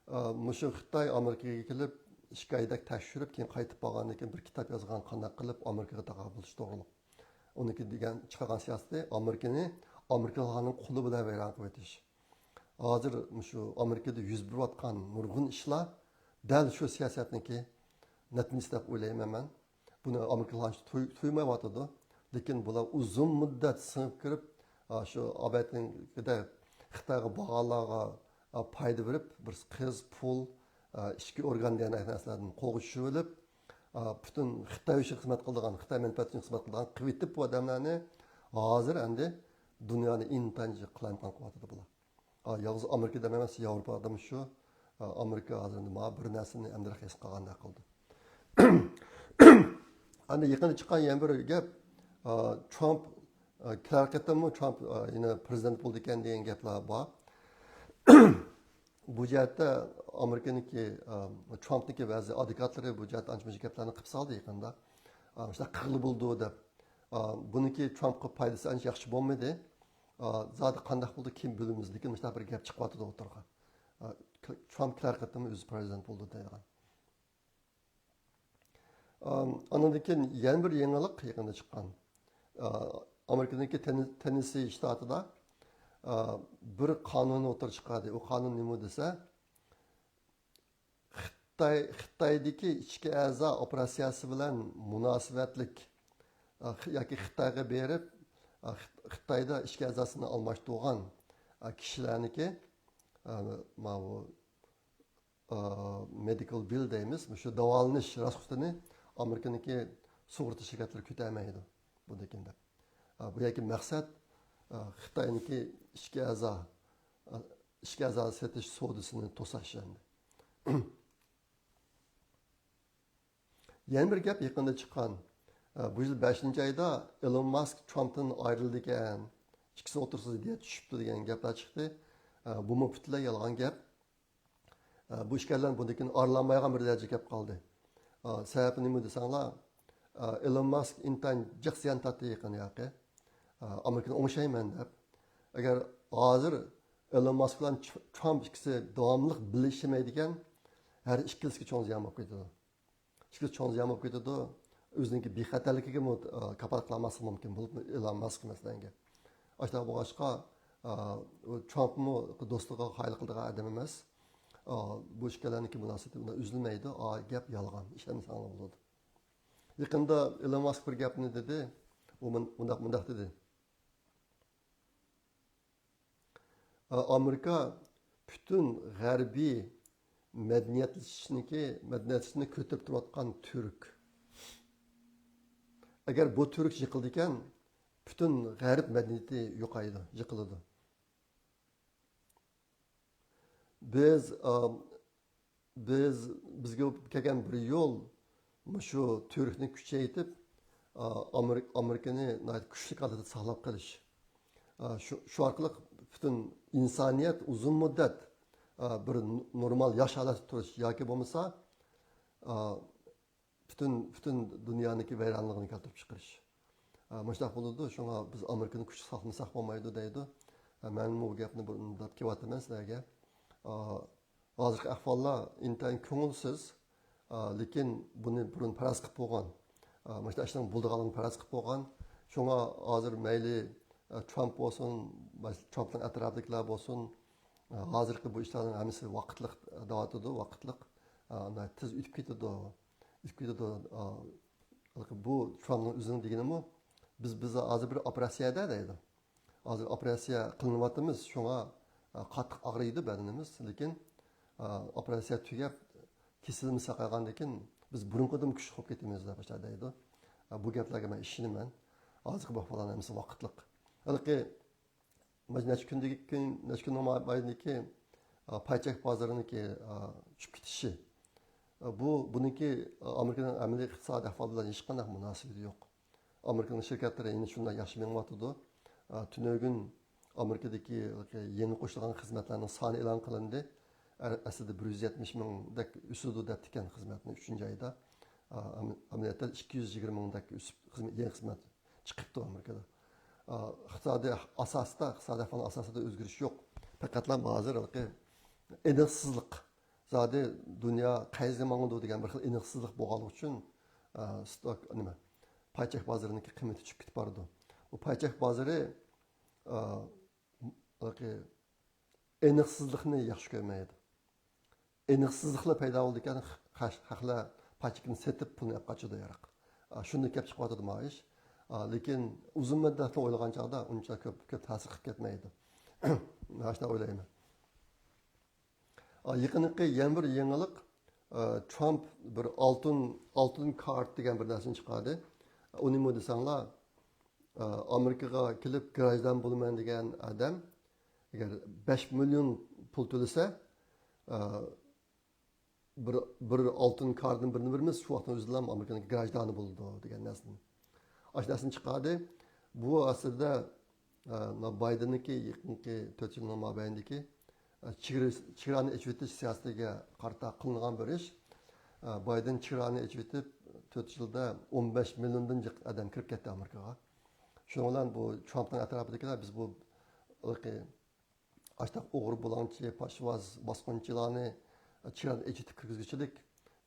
ئا، مۇشۇ خىتاي ئامېرىكىغا كېلىپ، ئىككى ئايدەك تەكشۈرۈپ، كېيىن قايتىپ بارغاندىن كېيىن بىر كىتاب يازغان، قانداق قىلىپ ئامېرىكىغا تاقابىل تۇرۇش توغرۇلۇق. ئۇنىڭكى دېگەن، چىقارغان سىياسىتى ئامېرىكىنى ئامېرىكىلىقلارنىڭ قولى بىلەن ۋەيران قىلىۋېتىش. ھازىر مۇشۇ ئامېرىكىدا يۈز بېرىۋاتقان نۇرغۇن ئىشلار دەل شۇ سىياسەتنىڭكى نەتىجىسى دەپ ئويلايمەن مەن. بۇنى ئامېرىكىلار تۇي-، تۇيمايۋاتىدۇ. لېكىن بۇلار ئۇزۇن مۇددەت سىڭىپ كىرىپ، ئا، شۇ ئابەتنىڭكىدە خىتايغا بارغانلارغا، ئا، پايدا بېرىپ، بىر قىز، پۇل، ئا، ئىچكى ئورگان دېگەن نەرسىلەردىن قولغا چۈشۈرۈۋېلىپ، ئا، پۈتۈن خىتاي ئۈچۈن خىزمەت قىلىدىغان، خىتاي مەنپەئەتى ئۈچۈن خىزمەت قىلىدىغان قىلىۋېتىپ، بۇ ئادەملەرنى ھازىر ئەمدى دۇنيانى ئىنتايىن قالايمىقان قىلىۋاتىدۇ بۇلار. ئا، يالغۇز ئامېرىكىدا ئەمەس، ياۋروپادىمۇ شۇ. ئا، ئامېرىكا ھازىر مانا بىر نەرسىنى ئەمدى ھېس قىلغاندەك قىلدى. ئەمدى يېقىندا چىققان يەنە بىر گەپ، ئا، ترامپ، ئا، كېلەر قېتىممۇ ترامپ، ئا، يەنە پرېزىدېنت بولىدىكەن دېگەن گەپلەر بار. بۇ جەھەتتە ئامېرىكىنىڭكى، ئا، ترامپنىڭكى بەزى ئادۋوكاتلىرى بۇ جەھەتتە ئانچە-مۇنچە گەپلەرنى قىلىپ سالدى يېقىندا. ئا، مۇشۇنداق قىلغىلى بولىدۇ دەپ. ئا، بۇنىڭكى ترامپقا پايدىسى ئانچە ياخشى بولمىدى. ئا، زادى قانداق بولدى، كېيىن بىلىمىز، لېكىن مۇشۇنداق بىر گەپ چىقىۋاتىدۇ ئوتتۇرىغا. ئا، ترامپ كېلەر قېتىم ئۆزى پرېزىدېنت بولىدۇ دەيدىغان. ئا، ئانىڭدىن كېيىن يەنە بىر يېڭىلىق يېقىندا چىققان. ئا، ئامېرىكىنىڭكى تېننېسسى شتاتىدا، ئا، بىر قانۇن ئوتتۇرىغا چىقاردى. ئۇ قانۇن نېمە دېسە، خىتاي، خىتايدىكى ئىچكى ئەزا ئوپېراتسىيەسى بىلەن مۇناسىۋەتلىك، ئا، خ-، ياكى خىتايغا بېرىپ، ئا، خىت-، خىتايدا ئىچكى ئەزاسىنى ئالماشتۇرغان، ئا، كىشىلەرنىڭكى، ئا، ماۋۇ، ئا، مېدىكال بىل دەيمىز، مۇشۇ داۋالىنىش راسخوتىنى ئامېرىكىنىڭكى سۇغۇرتا شىركەتلىرى كۆتەرمەيدۇ بۇندىن كېيىن دەپ. ئا، بۇ يەردىكى مەقسەت، ئا، خىتاينىڭكى ئىچكى ئەزا، ئا، ئىچكى ئەزا سېتىش سودىسىنى توساش ئەمدى. يەنە بىر گەپ يېقىندا چىققان. ئە، بۇ يىل بەشىنچى ئايدا ئېلون ماسك ترامپتىن ئايرىلىدىكەن، ئىككىسى ئوتتۇرىسىدا زىددىيەت چۈشۈپتۇ دېگەن گەپلەر چىقتى. ئە، بۇمۇ پۈتۈنلەي يالغان گەپ. ئە، بۇ ئىككىيلەن بۇندىن كېيىن ئارىلانمايدىغان بىر دەرىجىگە كەپ قالدى. ئە، سەۋەبى نېمە دېسەڭلار، ئە، ئېلون ماسك ئىنتايىن جىق زىيان تارتتى يېقىن ياقى. ئە، ئامېرىكىنى ئوڭشايمەن دەپ. ئەگەر ھازىر ئېلون ماسك بىلەن تر-، ترامپ ئىككىسى داۋاملىق بىللە ئىشلىمەيدىكەن، ھەر ئىككىلىسىگە چوڭ زىيان بولۇپ كېتىدۇ. ئىككىلىسى چوڭ زىيان بولۇپ كېتىدۇ. ئۆزىنىڭكى بىخەتەرلىكىگىمۇ، ئا، كاپالەتلىك قىلالماسلىقى مۇمكىن، بولۇپمۇ ئېلون ماسك مەسىلەنگە. ئاشۇنداق بولغاچقا، ئا، ئۇ ترامپمۇ دوستلۇقىغا قايىل قىلىدىغان ئادەم ئەمەس. ئا، بۇ ئىككىلەننىڭكى مۇناسىۋىتى ئۇنداق ئۈزۈلمەيدۇ. ئا، گەپ يالغان، ئىشەنمىسەڭلار بولىدۇ. يېقىندا ئېلون ماسك بىر گەپنى دېدى. ئۇ مۇن-، مۇنداق، مۇنداق دېدى. ئامېرىكا پۈتۈن غەربىي مەدەنىيەتلىشىشنىكى، مەدەنىيەتلىشىشنى كۆتۈرۈپ تۇرۇۋاتقان تۈرك. ئەگەر بۇ تۈرك يىقىلىدىكەن، پۈتۈن غەرب مەدەنىيىتى يوقايدۇ، يىقىلىدۇ. بىز، ئا، بىز، بىزگە كەلگەن بىر يول مۇشۇ تۈركنى كۈچەيتىپ، ئا، ئامېرىك-، ئامېرىكىنى ناھايىتى كۈچلۈك ھالەتتە ساقلاپ قېلىش. ئا، شۇ، شۇ ئارقىلىق پۈتۈن ئىنسانىيەت ئۇزۇن مۇددەت، ئا، بىر نورمال ياش ھالەتتە تۇرۇش ياكى بولمىسا، ئا، پۈتۈن، پۈتۈن دۇنيانىڭكى ۋەيرانلىقىنى كەلتۈرۈپ چىقىرىش. ئا، مۇشۇنداق بولىدۇ، شۇڭا بىز ئامېرىكىنى كۈچلۈك ساقلىمىساق بولمايدۇ دەيدۇ. ئا، مەنمۇ بۇ گەپنى بۇرۇن دەپ كېلىۋاتىمەن سىلەرگە. ئا، ھازىرقى ئەھۋاللار ئىنتايىن كۆڭۈلسىز. ئا، لېكىن بۇنى بۇرۇن پەرەز قىلىپ بولغان. ئا، مۇشۇنداق ئىشنىڭ بولىدىغانلىقىنى پەرەز قىلىپ بولغان. شۇڭا ھازىر مەيلى، ئا، ترامپ بولسۇن، ترامپنىڭ ئەتراپىدىكىلەر بولسۇن، ئا، ھازىرقى بۇ ئىشلارنىڭ ھەممىسى ۋاقىتلىق دەۋاتىدۇ، ۋاقىتلىق. ئا، تېز ئۆتۈپ كېتىدۇ. ئۆتۈپ كېتىدۇ. ئا، بۇ ترامپنىڭ ئۆزىنىڭ دېگىنىمۇ، بىز، بىز ھازىر بىر ئوپېراتسىيەدە دەيدۇ. ھازىر ئوپېراتسىيە قىلىنىۋاتىمىز، شۇڭا، ئا، قاتتىق ئاغرىيدۇ بەدىنىمىز، لېكىن، ئا، ئوپېراتسىيە تۈگەپ، كېسىلىمىز ساقايغاندىن كېيىن بىز بۇرۇنقىدىن كۈچلۈك بولۇپ كېتىمىز دەپ دەيدۇ. ئا، بۇ گەپلەرگە مەن ئىشىنىمەن. ھازىرقى بۇ ئەھۋاللارنىڭ ھەممىسى ۋاقىتلىق. ھېلىقى مانا نەچچە كۈندىكى كۈن، نەچچە كۈننىڭ مابەينىدىكى، ئا، پاي چەك بازىرىنىڭكى، ئا، چۈشۈپ كېتىشى. ئا، بۇ، بۇنىڭكى، ئا، ئامېرىكىنىڭ ئەمەلىي ئىقتىسادىي ئەھۋالى بىلەن ھېچقانداق مۇناسىۋىتى يوق. ئامېرىكىنىڭ شىركەتلىرى يەنە شۇنداق ياخشى مېڭىۋاتىدۇ. ئا، تۈنۈگۈن ئامېرىكىدىكى يېڭى قوشۇلغان خىزمەتلەرنىڭ سانى ئېلان قىلىندى. ئە-، ئەسلىدە بىر يۈز يەتمىش مىڭدەك ئۆسىدۇ دەپتىكەن خىزمەتنى ئۈچىنچى ئايدا. ئا، ئەم-، ئەمەلىيەتتە ئىككى يۈز يىگىرمە مىڭدەك ئۆسۈپ، خىزمەت، يېڭى خىزمەت چىقىپتۇ ئامېرىكىدا. ئا، ئىقتىسادىي ئاساستا، ئىقتىسادىي ئەھۋالنىڭ ئاساسىدا ئۆزگىرىش يوق. پەقەتلا ھازىر ھېلىقى ئېنىقسىزلىق. زادى دۇنيا قەيسىگە ماڭىدۇ دېگەن بىر خىل ئېنىقسىزلىق بولغانلىقى ئۈچۈن، ئا، ستوك، نېمە، پاي چەك بازىرىنىڭكى قىممىتى چۈشۈپ كېتىپ بارىدۇ. بۇ پاي چەك بازىرى، ئا، ھېلىقى ئېنىقسىزلىقنى ياخشى كۆرمەيدۇ. ئېنىقسىزلىقلا پەيدا بولىدىكەن، خەش-، خەقلەر پاي چېكىنى سېتىپ پۇلنى ئېلىپ قاچىدۇ ياراق. ئا، شۇندىن كېلىپ چىقىۋاتىدۇ ماۋۇ ئىش. ئا، لېكىن ئۇزۇن مۇددەتلىك ئويلىغان چاغدا ئۇنچە كۆپ، كۆپ تەسىر قىلىپ كەتمەيدۇ. مانا شۇنداق ئويلايمەن. ئا، يېقىنقى يەنە بىر يېڭىلىق، ئا، ترامپ بىر ئالتۇن، ئالتۇن كارت دېگەن بىر نەرسىنى چىقاردى. ئۇ نېمە دېسەڭلار، ئا، ئامېرىكىغا كېلىپ گراژدان بولىمەن دېگەن ئادەم ئەگەر بەش مىليون پۇل تۆلىسە، ئا، بىر، بىر ئالتۇن كارتىن بىرنى بېرىمىز، شۇ ۋاقىتنىڭ ئۆزىدىلا ئامېرىكىنىڭ گراژدانى بولىدۇ دېگەن نەرسىنى. ئاشۇ نەرسىنى چىقاردى. بۇ ئەسلىدە، ئە، بايدېننىڭكى يېقىنقى تۆت يىلنىڭ مابەينىدىكى، ئە، چېگرا، چېگرانى ئېچىۋېتىش سىياسىتىگە قارىتا قىلىنغان بىر ئىش. ئە، بايدېن چېگرانى ئېچىۋېتىپ، تۆت يىلدا ئون بەش مىليوندىن جىق ئادەم كىرىپ كەتتى ئامېرىكىغا. شۇنىڭ بىلەن بۇ ترامپنىڭ ئەتراپىدىكىلەر بىز بۇ ھېلىقى ئاشتاق ئوغرى، بۇلاڭچى، پاشىۋاز، باسقۇنچىلارنى چىراغ ئېچىتىپ كىرگۈزگۈچىلىك،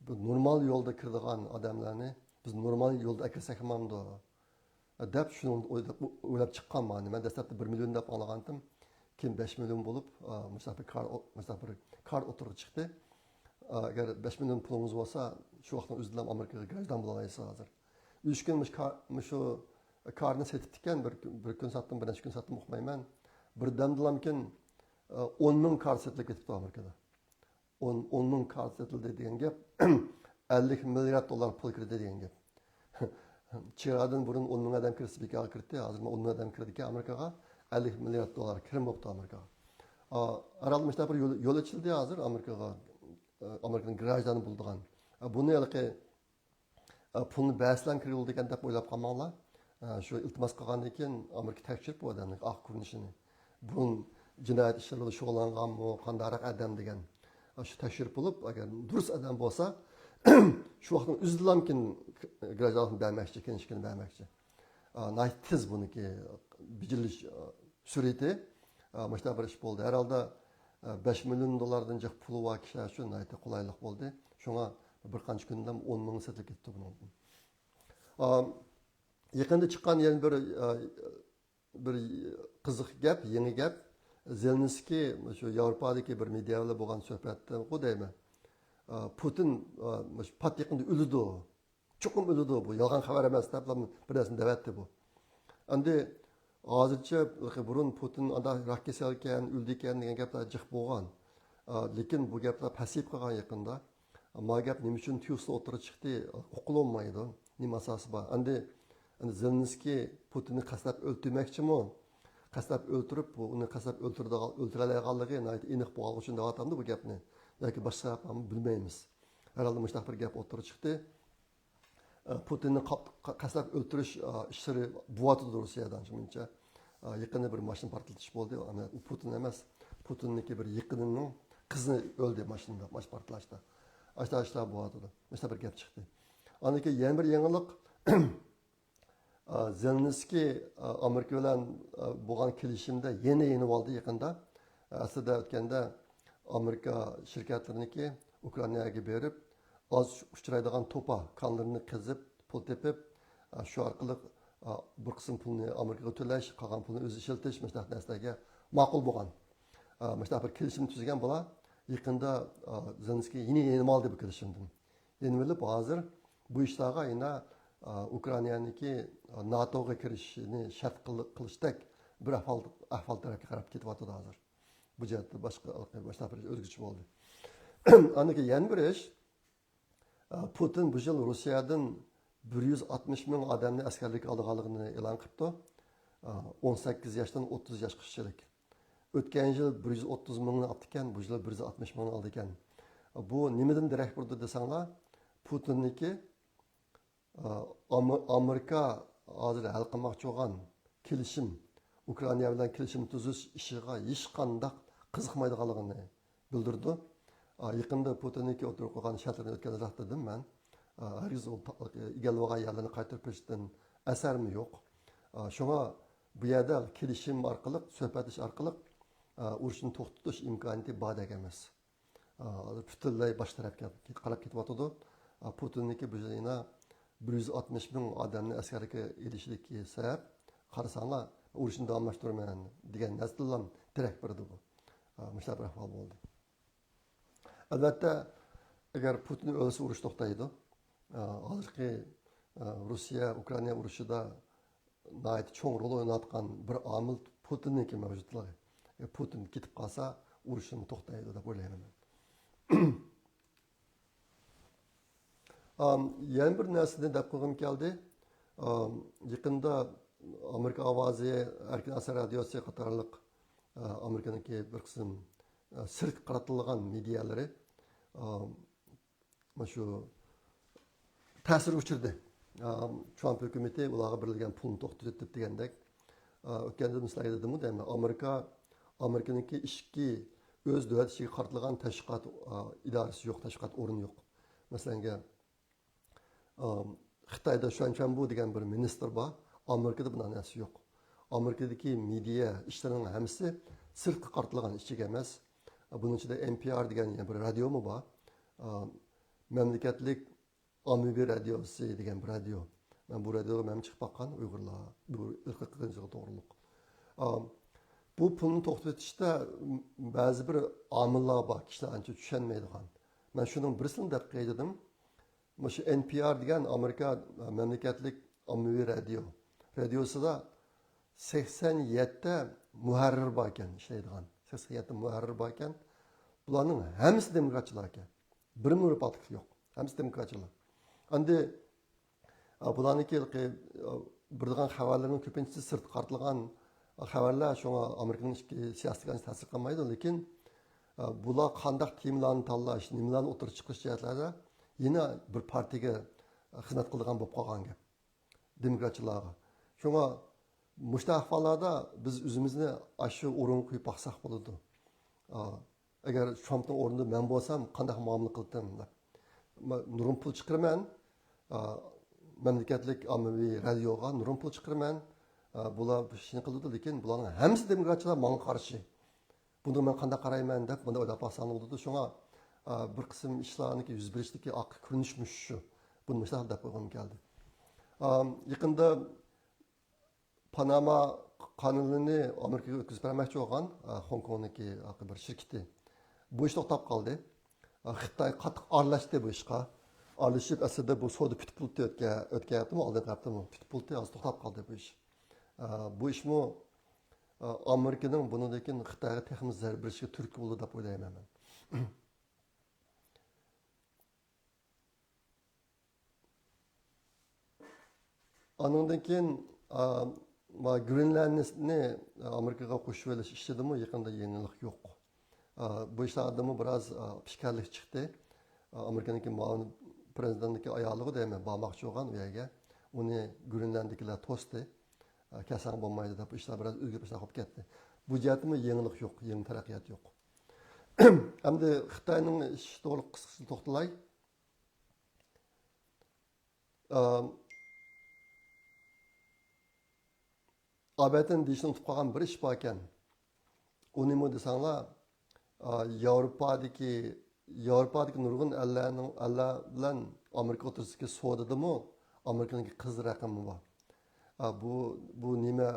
بۇ نورمال يولدا كىرىدىغان ئادەملەرنى بىز نورمال يولدا ئەكىرسەك بولمامدۇ؟ دەپ شۇنى ئويلاپ، ئويلاپ چىققان مانا. مەن دەسلەپتە بىر مىليون دەپ ئاڭلىغانتىم. كېيىن بەش مىليون بولۇپ، ئا، مۇشۇنداق بىر كار، مۇشۇنداق بىر كار ئوتتۇرىغا چىقتى. ئا، ئەگەر بەش مىليون پۇلىڭىز بولسا، شۇ ۋاقىتنىڭ ئۆزىدىلا ئامېرىكىغا گراژدان بولالايسىز ھازىر. ئۈچ كۈن مۇشۇ كار-، مۇشۇ كارنى سېتىپتىكەن، بىر، بىر كۈن ساتتىم، بىر نەچچە كۈن ساتتىم، ئۇقمايمەن. بىردەمدىلامكىن، ئون مىڭ كارت سېتىلىپ كېتىپتۇ ئامېرىكىدا. ئون، ئون مىڭ كارت سېتىلدى دېگەن گەپ، ئەللىك مىليارد دوللار پۇل كىردى دېگەن گەپ. چېگرادىن بۇرۇن ئون مىڭ ئادەم كىرسە بىكارغا كىردى، ھازىر ئون مىڭ ئادەم كىردىكەن ئامېرىكىغا، ئەللىك مىليارد دوللار كىرىم بوپتۇ ئامېرىكىغا. ئا، ھەر ھالدا مۇشۇنداق بىر يول، يول ئېچىلدى ھازىر ئامېرىكىغا، ئامېرىكىنىڭ گراژدانى بولىدىغان. ئا، بۇنى ھېلىقى ئە، پۇلنى بەرسىلەم كىرگىلى دېگەن دەپ ئويلاپ قالماڭلار. ئە، شۇ ئىلتىماس قىلغاندىن كېيىن ئامېرىكا تەكشۈرۈپ بۇ ئادەمنىڭ ئاق كۆرۈنۈشىنى. بۇرۇن جىنايەت ئىشلىرى بىلەن شۇغۇللانغانمۇ، قانداقراق ئادەم دېگەن. ئە، شۇ تەكشۈرۈپ بولۇپ، ئەگەر دۇرۇس ئادەم بولسا، شۇ ۋاقىتنىڭ ئۆزىدىلامكىن گراژدانلىقنى بەرمەكچى، كىنىشكىنى بەرمەكچى. ئە، ناھايىتى تېز بۇنىڭكى بېجىرىلىش، ئە، سۈرئىتى، ئە، مۇشۇنداق بىر ئىش بولدى. ھەر ھالدا، ئە، بەش مىليون دوللاردىن جىق پۇلى بار كىشىلەر ئۈچۈن ناھايىتى قولايلىق بولدى. شۇڭا بىر قانچە كۈندە ئون مىڭ سېتىلىپ كېتىپتۇ بۇنىڭدىن. ئا، يېقىندا چىققان يەنە بىر، ئە، بىر قىزىق گەپ، يېڭى گەپ. زېلېنسكىي شۇ ياۋروپادىكى بىر مېدىيا بىلەن بولغان سۆھبەتتە بۇ دەيمەن. ئە، پۇتىن، ئە، مۇشۇ پات يېقىندا ئۆلىدۇ. چوقۇم ئۆلىدۇ بۇ، يالغان خەۋەر ئەمەس دەپ بىر نەرسىنى دەۋەتتى بۇ. ئەمدى ھازىرچە بۇرۇن پۇتىن ئاندا راك كېسەلكەن، ئۆلدىكەن دېگەن گەپلەر جىق بولغان. ئا، لېكىن بۇ گەپلەر پەسىيىپ قالغان يېقىندا. ما گەپ نېمە ئۈچۈن تۈيۈسلا ئوتتۇرىغا چىقتى، ئۇقۇلمايدۇ. نېمە ئاساسى بار؟ ئەمدى، ئەمدى زېلېنسكىي پۇتىننى قەستلەپ ئۆلتۈرمەكچىمۇ؟ قەستلەپ ئۆلتۈرۈپ، بۇ ئۇنى قەستلەپ ئۆلتۈرىدىغان، ئۆلتۈرەلەيدىغانلىقى ناھايىتى ئېنىق بولغانلىقى ئۈچۈن دەۋاتامدۇ بۇ گەپنى. ياكى باشقا سەۋەبلەرمۇ بىلمەيمىز. ھەرھالدا مۇشۇنداق بىر گەپ ئوتتۇرىغا چىقتى. ئە، پۇتىننى قاپ-، قا-، قەستلەپ ئۆلتۈرۈش، ئە، ئىشلىرى بوۋاتىدۇ روسىيەدە ئانچە مۇنچە. ئە، يېقىندا بىر ماشىنا پارتلىتىش بولدى. ئەمما ئۇ پۇتىن ئەمەس، پۇتىننىڭكى بىر يېقىنىنىڭ قىزى ئۆلدى ماشىنىدا، ماشىنا پارتلاشتا. ئاشتا ئاشتا بوۋاتىدۇ. مۇشۇنداق بىر گەپ چىقتى. ئاندىن كېيىن يەنە بىر يېڭىلىق. ئە، زېلېنسكىي، ئە، ئامېرىكا بىلەن، ئە، بولغان كېلىشىمدە يەنە يېنىۋالدى يېقىندا. ئەسلىدە ئۆتكەندە ئامېرىكا شىركەتلىرىنىڭكى ئۇكرائىناگە بېرىپ، ئاز ئۇچرايدىغان توپا كانلىرىنى قېزىپ، پۇل تېپىپ، ئە، شۇ ئارقىلىق، ئە، بىر قىسىم پۇلنى ئامېرىكىغا تۆلەش، قالغان پۇلنى ئۆزى ئىشلىتىش، مۇشۇنداق نەرسىلەرگە ماقۇل بولغان. ئە، مۇشۇنداق بىر كېلىشىم تۈزگەن بۇلار. يېقىندا، ئە، زېلېنسكىي يەنە يېنىۋالدى بۇ كېلىشىمدىن. يېنىۋېلىپ، ھازىر بۇ ئىشلارغا يەنە، ئە، ئۇكرائىنانىڭكى، ئە، ناتوغا كىرىشىنى شەرت قىل-، قىلىشتەك بىر ئەھۋال، ئەھۋال تەرەپكە قاراپ كېتىۋاتىدۇ ھازىر. بۇ جەھەتتە باشقا، باشقا بىر ئۆزگىچە بولدى. ئاندىن كېيىن يەنە بىر ئىش، ئە، پۇتىن بۇ يىل روسىيەدىن بىر يۈز ئاتمىش مىڭ ئادەمنى ئەسكەرلىككە ئالىدىغانلىقىنى ئېلان قىپتۇ. ئە، ئون سەككىز ياشتىن ئوتتۇز ياشقىچىلىك. ئۆتكەن يىل بىر يۈز ئوتتۇز مىڭنى ئاپتىكەن، بۇ يىل بىر يۈز ئاتمىش مىڭنى ئالىدىكەن. بۇ نېمىدىن دېرەك بېرىدۇ دېسەڭلار، پۇتىننىكى، ئا، ئامېرىكا ھازىر ھەل قىلماقچى بولغان كېلىشىم، ئۇكرائىنا بىلەن كېلىشىم تۈزۈش ئىشىغا ھېچقانداق قىزىقمايدىغانلىقىنى بىلدۈرىدۇ. ئا، يېقىندا پۇتىننىڭكى ئوتتۇرىغا قويغان شەرتلىرىنى ئۆتكەندە دېدىم مەن. ئا، ھەرگىز ئۇ ئىگىلىۋالغان يەرلەرنى قايتۇرۇپ بېرىشتىن ئەسەرمۇ يوق. ئا، شۇڭا بۇ يەردە كېلىشىم ئارقىلىق، سۆھبەتلىشىش ئارقىلىق، ئا، ئۇرۇشنى توختىتىش ئىمكانىيىتى باردەك ئەمەس. ئا، پۈتۈنلەي باشقا تەرەپكە قاراپ كېتىۋاتىدۇ. ئا، پۇتىننىڭكى بۇ يەنە بىر يۈز ئاتمىش مىڭ ئادەمنى ئەسكەرگە ئېلىشىدىكى سەۋەب، قارىساڭلار، ئۇرۇشنى داۋاملاشتۇرىمەن دېگەن نەرسىدىنلا دېرەك بېرىدۇ بۇ. ئا، مۇشۇنداق بىر ئەھۋال بولدى. ئەلۋەتتە، ئەگەر پۇتىن ئۆلسە، ئۇرۇش توختايدۇ. ئا، ھازىرقى، ئا، روسىيە، ئۇكرائىنا ئۇرۇشىدا ناھايىتى چوڭ رول ئويناۋاتقان بىر ئامىل پۇتىننىڭكى مەۋجۇتلۇقى. ئە، پۇتىن كېتىپ قالسا، ئۇرۇشمۇ توختايدۇ دەپ ئويلايمەن مەن. ئام، يەنە بىر نەرسىنى دەپ قويغۇم كەلدى. ئام، يېقىندا ئامېرىكا ئاۋازى، ئەركىن ئاسىيا رادىيوسى قاتارلىق، ئا، ئامېرىكىنىڭكى بىر قىسىم، ئا، سىرتقا قارىتىلغان مېدىيالىرى، ئام، مانا شۇ تەسىرگە ئۇچرىدى. ئا، ترامپ ھۆكۈمىتى ئۇلارغا بېرىلگەن پۇلنى توختىتىپ دېگەندەك. ئا، ئۆتكەندە سىلەرگە دېدىمغۇ دەيمەن، ئامېرىكا، ئامېرىكىنىڭكى ئىچكى ئۆز دۆلەت ئىچىگە قارىتىلغان تەشۋىقات، ئا، ئىدارىسى يوق، تەشۋىقات ئورنى يوق. مەسىلەنگە، ئا، خىتايدا شۈەن چۈەنبۇ دېگەن بىر مىنىستىر بار. ئامېرىكىدا بۇنداق نەرسە يوق. ئامېرىكىدىكى مېدىيا ئىشلىرىنىڭ ھەممىسى سىرتقا قارىتىلغان، ئىچىگە ئەمەس. بۇنىڭ ئىچىدە ئېن پى ئار دېگەن يەنە بىر رادىيومۇ بار. ئا، مەملىكەتلىك ئاممىۋى رادىيوسى دېگەن بىر رادىيو. مەن بۇ رادىيوغا مەن چىقىپ باققان، ئۇيغۇرلار، ئۇيغۇر ئىرقىي قىرغىنچىلىقى توغرۇلۇق. ئا، بۇ پۇلنى توختىتىشتا بەزى بىر ئامىللار بار، كىشىلەر ئانچە چۈشەنمەيدىغان. مەن شۇنىڭ بىرسىنى دەپ قوياي دېدىم. مۇشۇ ئېن پى ئار دېگەن ئامېرىكا مەملىكەتلىك ئاممىۋى رادىيو. رادىيوسىدا سەكسەن يەتتە مۇھەررىر بار ئىكەن، ئىشلەيدىغان. سەكسەن يەتتە مۇھەررىر بار ئىكەن. بۇلارنىڭ ھەممىسى دېموكراتچىلار ئىكەن. بىرمۇ رۇپاتلىق يوق. ھەممىسى دېموكراتچىلار. ئەمدى، ئا، بۇلارنىڭكى، ئا، بېرىدىغان خەۋەرلىرىنىڭ كۆپىنچىسى سىرتقا قارىتىلغان خەۋەرلەر، شۇڭا ئامېرىكىنىڭ ئىچكى سىياسىتىگە ئانچە تەسىر قىلمايدۇ. لېكىن، ئا، بۇلار قانداق تېمىلارنى تاللاش، نېمىلەرنى ئوتتۇرىغا چىقىرىش جەھەتلەردە يەنە بىر پارتىيىگە خىزمەت قىلىدىغان بولۇپ قالغان گەپ. دېموكراتچىلارغا. شۇڭا مۇشۇنداق ئەھۋاللاردا بىز ئۆزىمىزنى ئاشۇ ئورۇنغا قويۇپ باقساق بولىدۇ. ئا، ئەگەر ترامپنىڭ ئورنىدا مەن بولسام، قانداق مۇئامىلە قىلاتتىم دەپ. مە-، نۇرغۇن پۇل چىقىرىمەن. ئا، مەملىكەتلىك ئاممىۋى رادىيوغا نۇرغۇن پۇل چىقىرىمەن. ئا، بۇلار بۇ ئىشنى قىلىدۇ، لېكىن بۇلارنىڭ ھەممىسى دېموكراتچىلار ماڭا قارشى. بۇنىڭغا مەن قانداق قارايمەن دەپ مۇنداق ئويلاپ باقساڭلار بولىدۇ. شۇڭا، ئا، بىر قىسىم ئىشلارنىڭكى يۈز بېرىشتىكى ئارقا كۆرۈنۈش مۇشۇ شۇ. بۇنى مۇشۇنداق دەپ قويغۇم كەلدى. ئا، يېقىندا پاناما قانىلىنى ئامېرىكىغا ئۆتكۈزۈپ بەرمەكچى بولغان، ئا، خوڭكوڭنىڭكى بىر شىركىتى. بۇ ئىش توختاپ قالدى. ئا، خىتاي قاتتىق ئارىلاشتى بۇ ئىشقا. ئارىلىشىپ، ئەسلىدە بۇ سودا پۈتۈپ بولدى ئۆتكەن، ئۆتكەن ھەپتىمۇ، ئالدىنقى ھەپتىمۇ پۈتۈپ بولدى، ھازىر توختاپ قالدى بۇ ئىش. ئە، بۇ ئىشمۇ، ئە، ئامېرىكىنىڭ بۇنىڭدىن كېيىن خىتايغا تېخىمۇ زەربە بېرىشىگە تۈرتكە بولىدۇ دەپ ئويلايمەن مەن. ئانىڭدىن كېيىن، ئا، ما-، گرېنلاندىيىنى ئامېرىكىغا قوشۇۋېلىش ئىشىدىمۇ يېقىندا يېڭىلىق يوق. ئا، بۇ ئىشلاردىمۇ بىراز، ئا، پىشكەللىك چىقتى. ئا، ئامېرىكىنىڭكى مۇئاۋىن پرېزىدېنتنىڭكى ئايالىغۇ دەيمەن، بارماقچى بولغان ئۇ يەرگە. ئۇنى گرېنلاندىيىكىلەر توستى. ئا، كەلسەڭ بولمايدۇ دەپ، بۇ ئىشلار بىراز ئۆزگىرىپ ئىشلار بولۇپ كەتتى. بۇ جەھەتتىمۇ يېڭىلىق يوق، يېڭى تەرەققىيات يوق. ئەمدى خىتاينىڭ ئىشى توغرىلىق قىسقىچە توختىلاي. ئا، ئابەتىن دېيىشنى ئۇنتۇپ قالغان بىر ئىش باركەن. ئۇ نېمە دېسەڭلار، ئا، ياۋروپادىكى، ياۋروپادىكى نۇرغۇن ئەللەرنىڭ، ئەللەر بىلەن ئامېرىكا ئوتتۇرىسىدىكى سودىدىمۇ ئامېرىكىنىڭكى قىزىل رەقىمى بار. ئا، بۇ، بۇ نېمە،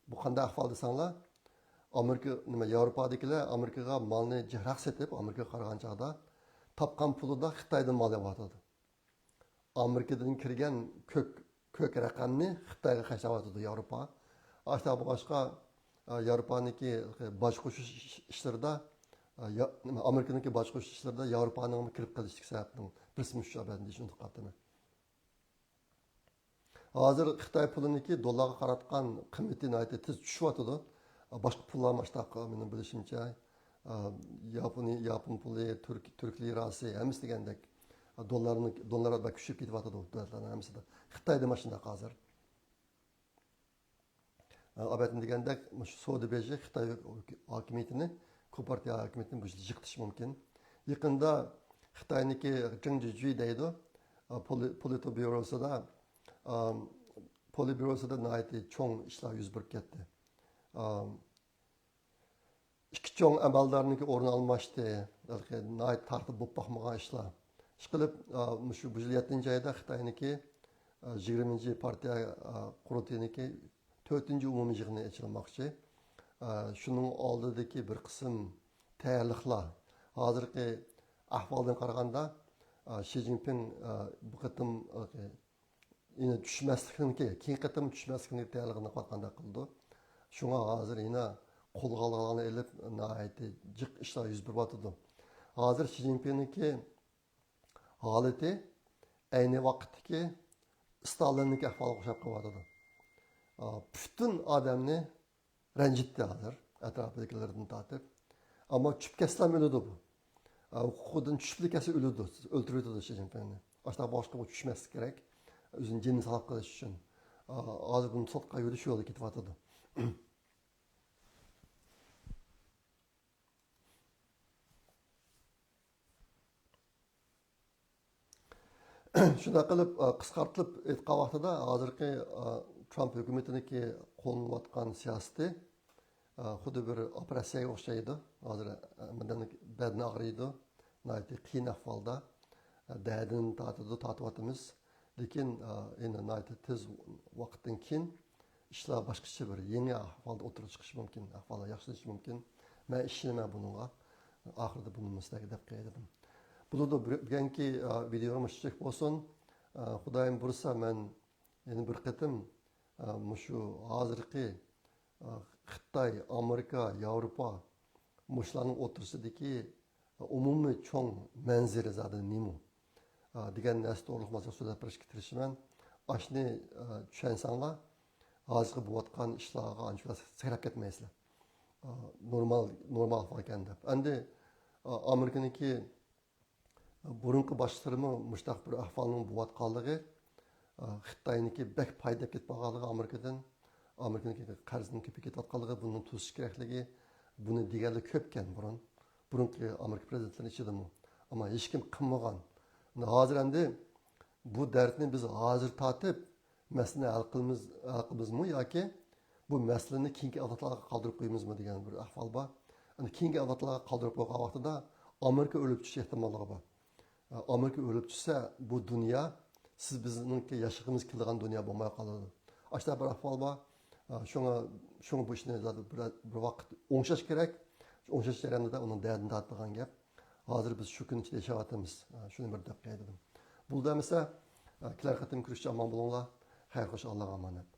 بۇ قانداق ئەھۋال دېسەڭلار، ئامېرىكا، نېمە، ياۋروپادىكىلەر ئامېرىكىغا مالنى جىقراق سېتىپ، ئامېرىكىغا قارىغان چاغدا تاپقان پۇلىدا خىتايدىن مال ئېلىۋاتىدۇ. ئامېرىكىدىن كىرگەن كۆك، كۆك رەقەمنى خىتايغا خەجلەۋاتىدۇ ياۋروپا. ئاشۇنداق بولغاچقا، ئا، ياۋروپانىڭكى باج قوشۇش ئىش-، ئىشلىرىدا، ئا، يا-، نېمە، ئامېرىكىنىڭكى باج قوشۇش ئىشلىرىدا ياۋروپانىڭمۇ كىرىپ قېلىشتىكى سەۋەبنىڭ بىرسىمۇ شۇ ئەبەدىن دېيىشنى ئۇنتۇپ قاپتىمەن. ھازىر خىتاي پۇلىنىڭكى دوللارغا قاراتقان قىممىتى ناھايىتى تېز چۈشۈۋاتىدۇ. باشقا پۇللارمۇ ئاشتاق، مېنىڭ بىلىشىمچە، ياپونىي، ياپون پۇلى، تۈرك، تۈرك لىراسى، ھەممىسى دېگەندەك. دوللارنىڭ، دوللار بەك كۈچىيىپ كېتىۋاتىدۇ دۆلەتلەرنىڭ ھەممىسىدە. خىتايدا مانا شۇنداق ھازىر. ئابەتىن دېگەندەك، مۇشۇ سودا بېجى خىتاي ھاكىمىيىتىنى، كومپارتىيە ھاكىمىيىتىنى مۇشۇ يىقىتىشى مۇمكىن. يېقىندا خىتاينىڭكى جېڭ جىجۈي دەيدۇ، پولى-، پولىتبيۇروسىدا، پولىتبيۇروسىدا ناھايىتى چوڭ ئىشلار يۈز بېرىپ كەتتى. ئىككى چوڭ ئەمەلدارنىڭكى ئورنى ئالماشتى. ھېلىقى ناھايىتى تارىختا بولۇپ باقمىغان ئىشلار. ئىشقىلىپ، ئا، مۇشۇ، بۇ يىل يەتتىنچى ئايدا خىتاينىڭكى، ئا، يىگىرمىنچى پارتىيە، ئا، قۇرۇلتىيىنىڭكى تۆتىنچى ئومۇمىي يىغىنى ئېچىلماقچى. ئا، شۇنىڭ ئالدىدىكى بىر قىسىم تەييارلىقلار، ھازىرقى ئەھۋالدىن قارىغاندا، ئا، شى جىنپىڭ، ئا، بۇ قېتىم، ئا، يەنە چۈشمەسلىكنىڭكى، كېيىنكى قېتىم چۈشمەسلىكنىڭكى تەييارلىقىنى قىلىۋاتقاندەك قىلىدۇ. شۇڭا ھازىر يەنە قولغا ئالغانلارنى ئېلىپ، ناھايىتى جىق ئىشلار يۈز بېرىۋاتىدۇ. ھازىر شى جىنپىڭنىڭكى ھالىتى ئەينى ۋاقىتتىكى ستالىننىڭكى ئەھۋالىغا ئوخشاپ قېلىۋاتىدۇ. ئا، پۈتۈن ئادەمنى رەنجىتتى ھازىر، ئەتراپىدىكىلەردىن تارتىپ. ئەمما چۈشۈپ كەتسىلا ئۆلىدۇ بۇ. ئا، ئۇخۇدىن چۈشۈپلا كەتسە ئۆلىدۇ، ئۆلتۈرۈۋېتىدۇ شى جىنپىڭنى. ئاشۇنداق بولغاچقا بۇ چۈشمەسلىك كېرەك. ئۆزىنى جېنىنى ساقلاپ قېلىش ئۈچۈن. ئا، ھازىر بۇنى سوتقا بېرىش يولىدا كېتىۋاتىدۇ. شۇنداق قىلىپ، ئا، قىسقارتىلىپ ئېيتقان ۋاقتىدا، ھازىرقى، ئا، ترامپ ھۆكۈمىتىنىڭكى قوللىنىۋاتقان سىياسىتى، ئا، خۇددى بىر ئوپېراتسىيەگە ئوخشايدۇ. ھازىر ھەممىدىن بەدىنى ئاغرىيدۇ. ناھايىتى قىيىن ئەھۋالدا، ئا، دەردىنى تارتىدۇ، تارتىۋاتىمىز. لېكىن، ئا، يەنە ناھايىتى تېز ۋاقىتتىن كېيىن ئىشلار باشقىچە بىر يېڭى ئەھۋالدا ئوتتۇرىغا چىقىشى مۇمكىن، ئەھۋاللار ياخشىلىنىشى مۇمكىن. مەن ئىشىنىمەن بۇنىڭغا. ئاخىرىدا بۇنىمۇ سىلەرگە دەپ قوياي دېدىم. بولىدۇ، بۈ-، بۈگۈنكى، ئا، ۋىدېيوم مۇشۇنچىلىك بولسۇن. ئا، خۇدايىم بۇيرۇسا، مەن يەنە بىر قېتىم، ئا، مۇشۇ ھازىرقى، ئا، خىتاي، ئامېرىكا، ياۋروپا، مۇشۇلارنىڭ ئوتتۇرىسىدىكى ئومۇمىي چوڭ مەنزىرە زادى نېمە، ئا، دېگەن نەرسە توغرىلىق مازال سۆزلەپ بېرىشكە تىرىشىمەن. ئاشۇنى، ئا، چۈشەنسەڭلار، ھازىرقى بولۇۋاتقان ئىشلارغا ئانچە سەكرەپ كەتمەيسىلەر. ئا، نورمال، نورمال ئەھۋالكەن دەپ. ئەمدى، ئا، ئامېرىكىنىڭكى بۇرۇنقى باشلىقلىرىمۇ مۇشۇنداق بىر ئەھۋالنىڭ بولۇۋاتقانلىقى، ئا، خىتاينىڭكى بەك پايدا ئېلىپ كېتىپ قالغانلىقى ئامېرىكىدىن، ئامېرىكىنىڭكى قەرزىنىڭ كۆپىيىپ كېتىۋاتقانلىقى، بۇنىڭ توسۇش كېرەكلىكى، بۇنى دېگەنلەر كۆپكەن بۇرۇن. بۇرۇنقى ئامېرىكا پرېزىدېنتلىرىنىڭ ئىچىدىمۇ. ئەمما ھېچكىم قىلمىغان. ھازىر ئەمدى بۇ دەردنى بىز ھازىر تارتىپ، مەسىلىنى ھەل قىلىمىز، ھەل قىلىمىزمۇ ياكى بۇ مەسىلىنى كېيىنكى ئەۋلادلارغا قالدۇرۇپ قويىمىزمۇ دېگەن بىر ئەھۋال بار. ئەمدى كېيىنكى ئەۋلادلارغا قالدۇرۇپ قويغان ۋاقتىدا ئامېرىكا ئۆلۈپ چۈشۈش ئېھتىماللىقى بار. ئامېرىكا ئۆلۈپ چۈشسە، بۇ دۇنيا سىز بىزنىڭكى ياشىغىمىز كېلىدىغان دۇنيا بولماي قالىدۇ. ئاشۇنداق بىر ئەھۋال بار. شۇڭا، شۇڭا بۇ ئىشنى زادى بىر، بىر ۋاقىت ئوڭشاش كېرەك. ئوڭشاش جەريانىدا ئۇنىڭ دەردىنى تارتىدىغان گەپ. ھازىر بىز شۇ كۈن ئىچىدە ياشاۋاتىمىز. شۇنى بىر دەپ قوياي دېدىم. بولدى ئەمىسە، كېلەر قېتىم كۆرۈشكىچە ئامان بولۇڭلار. خەير خوش، ئاللاغا ئامانەت.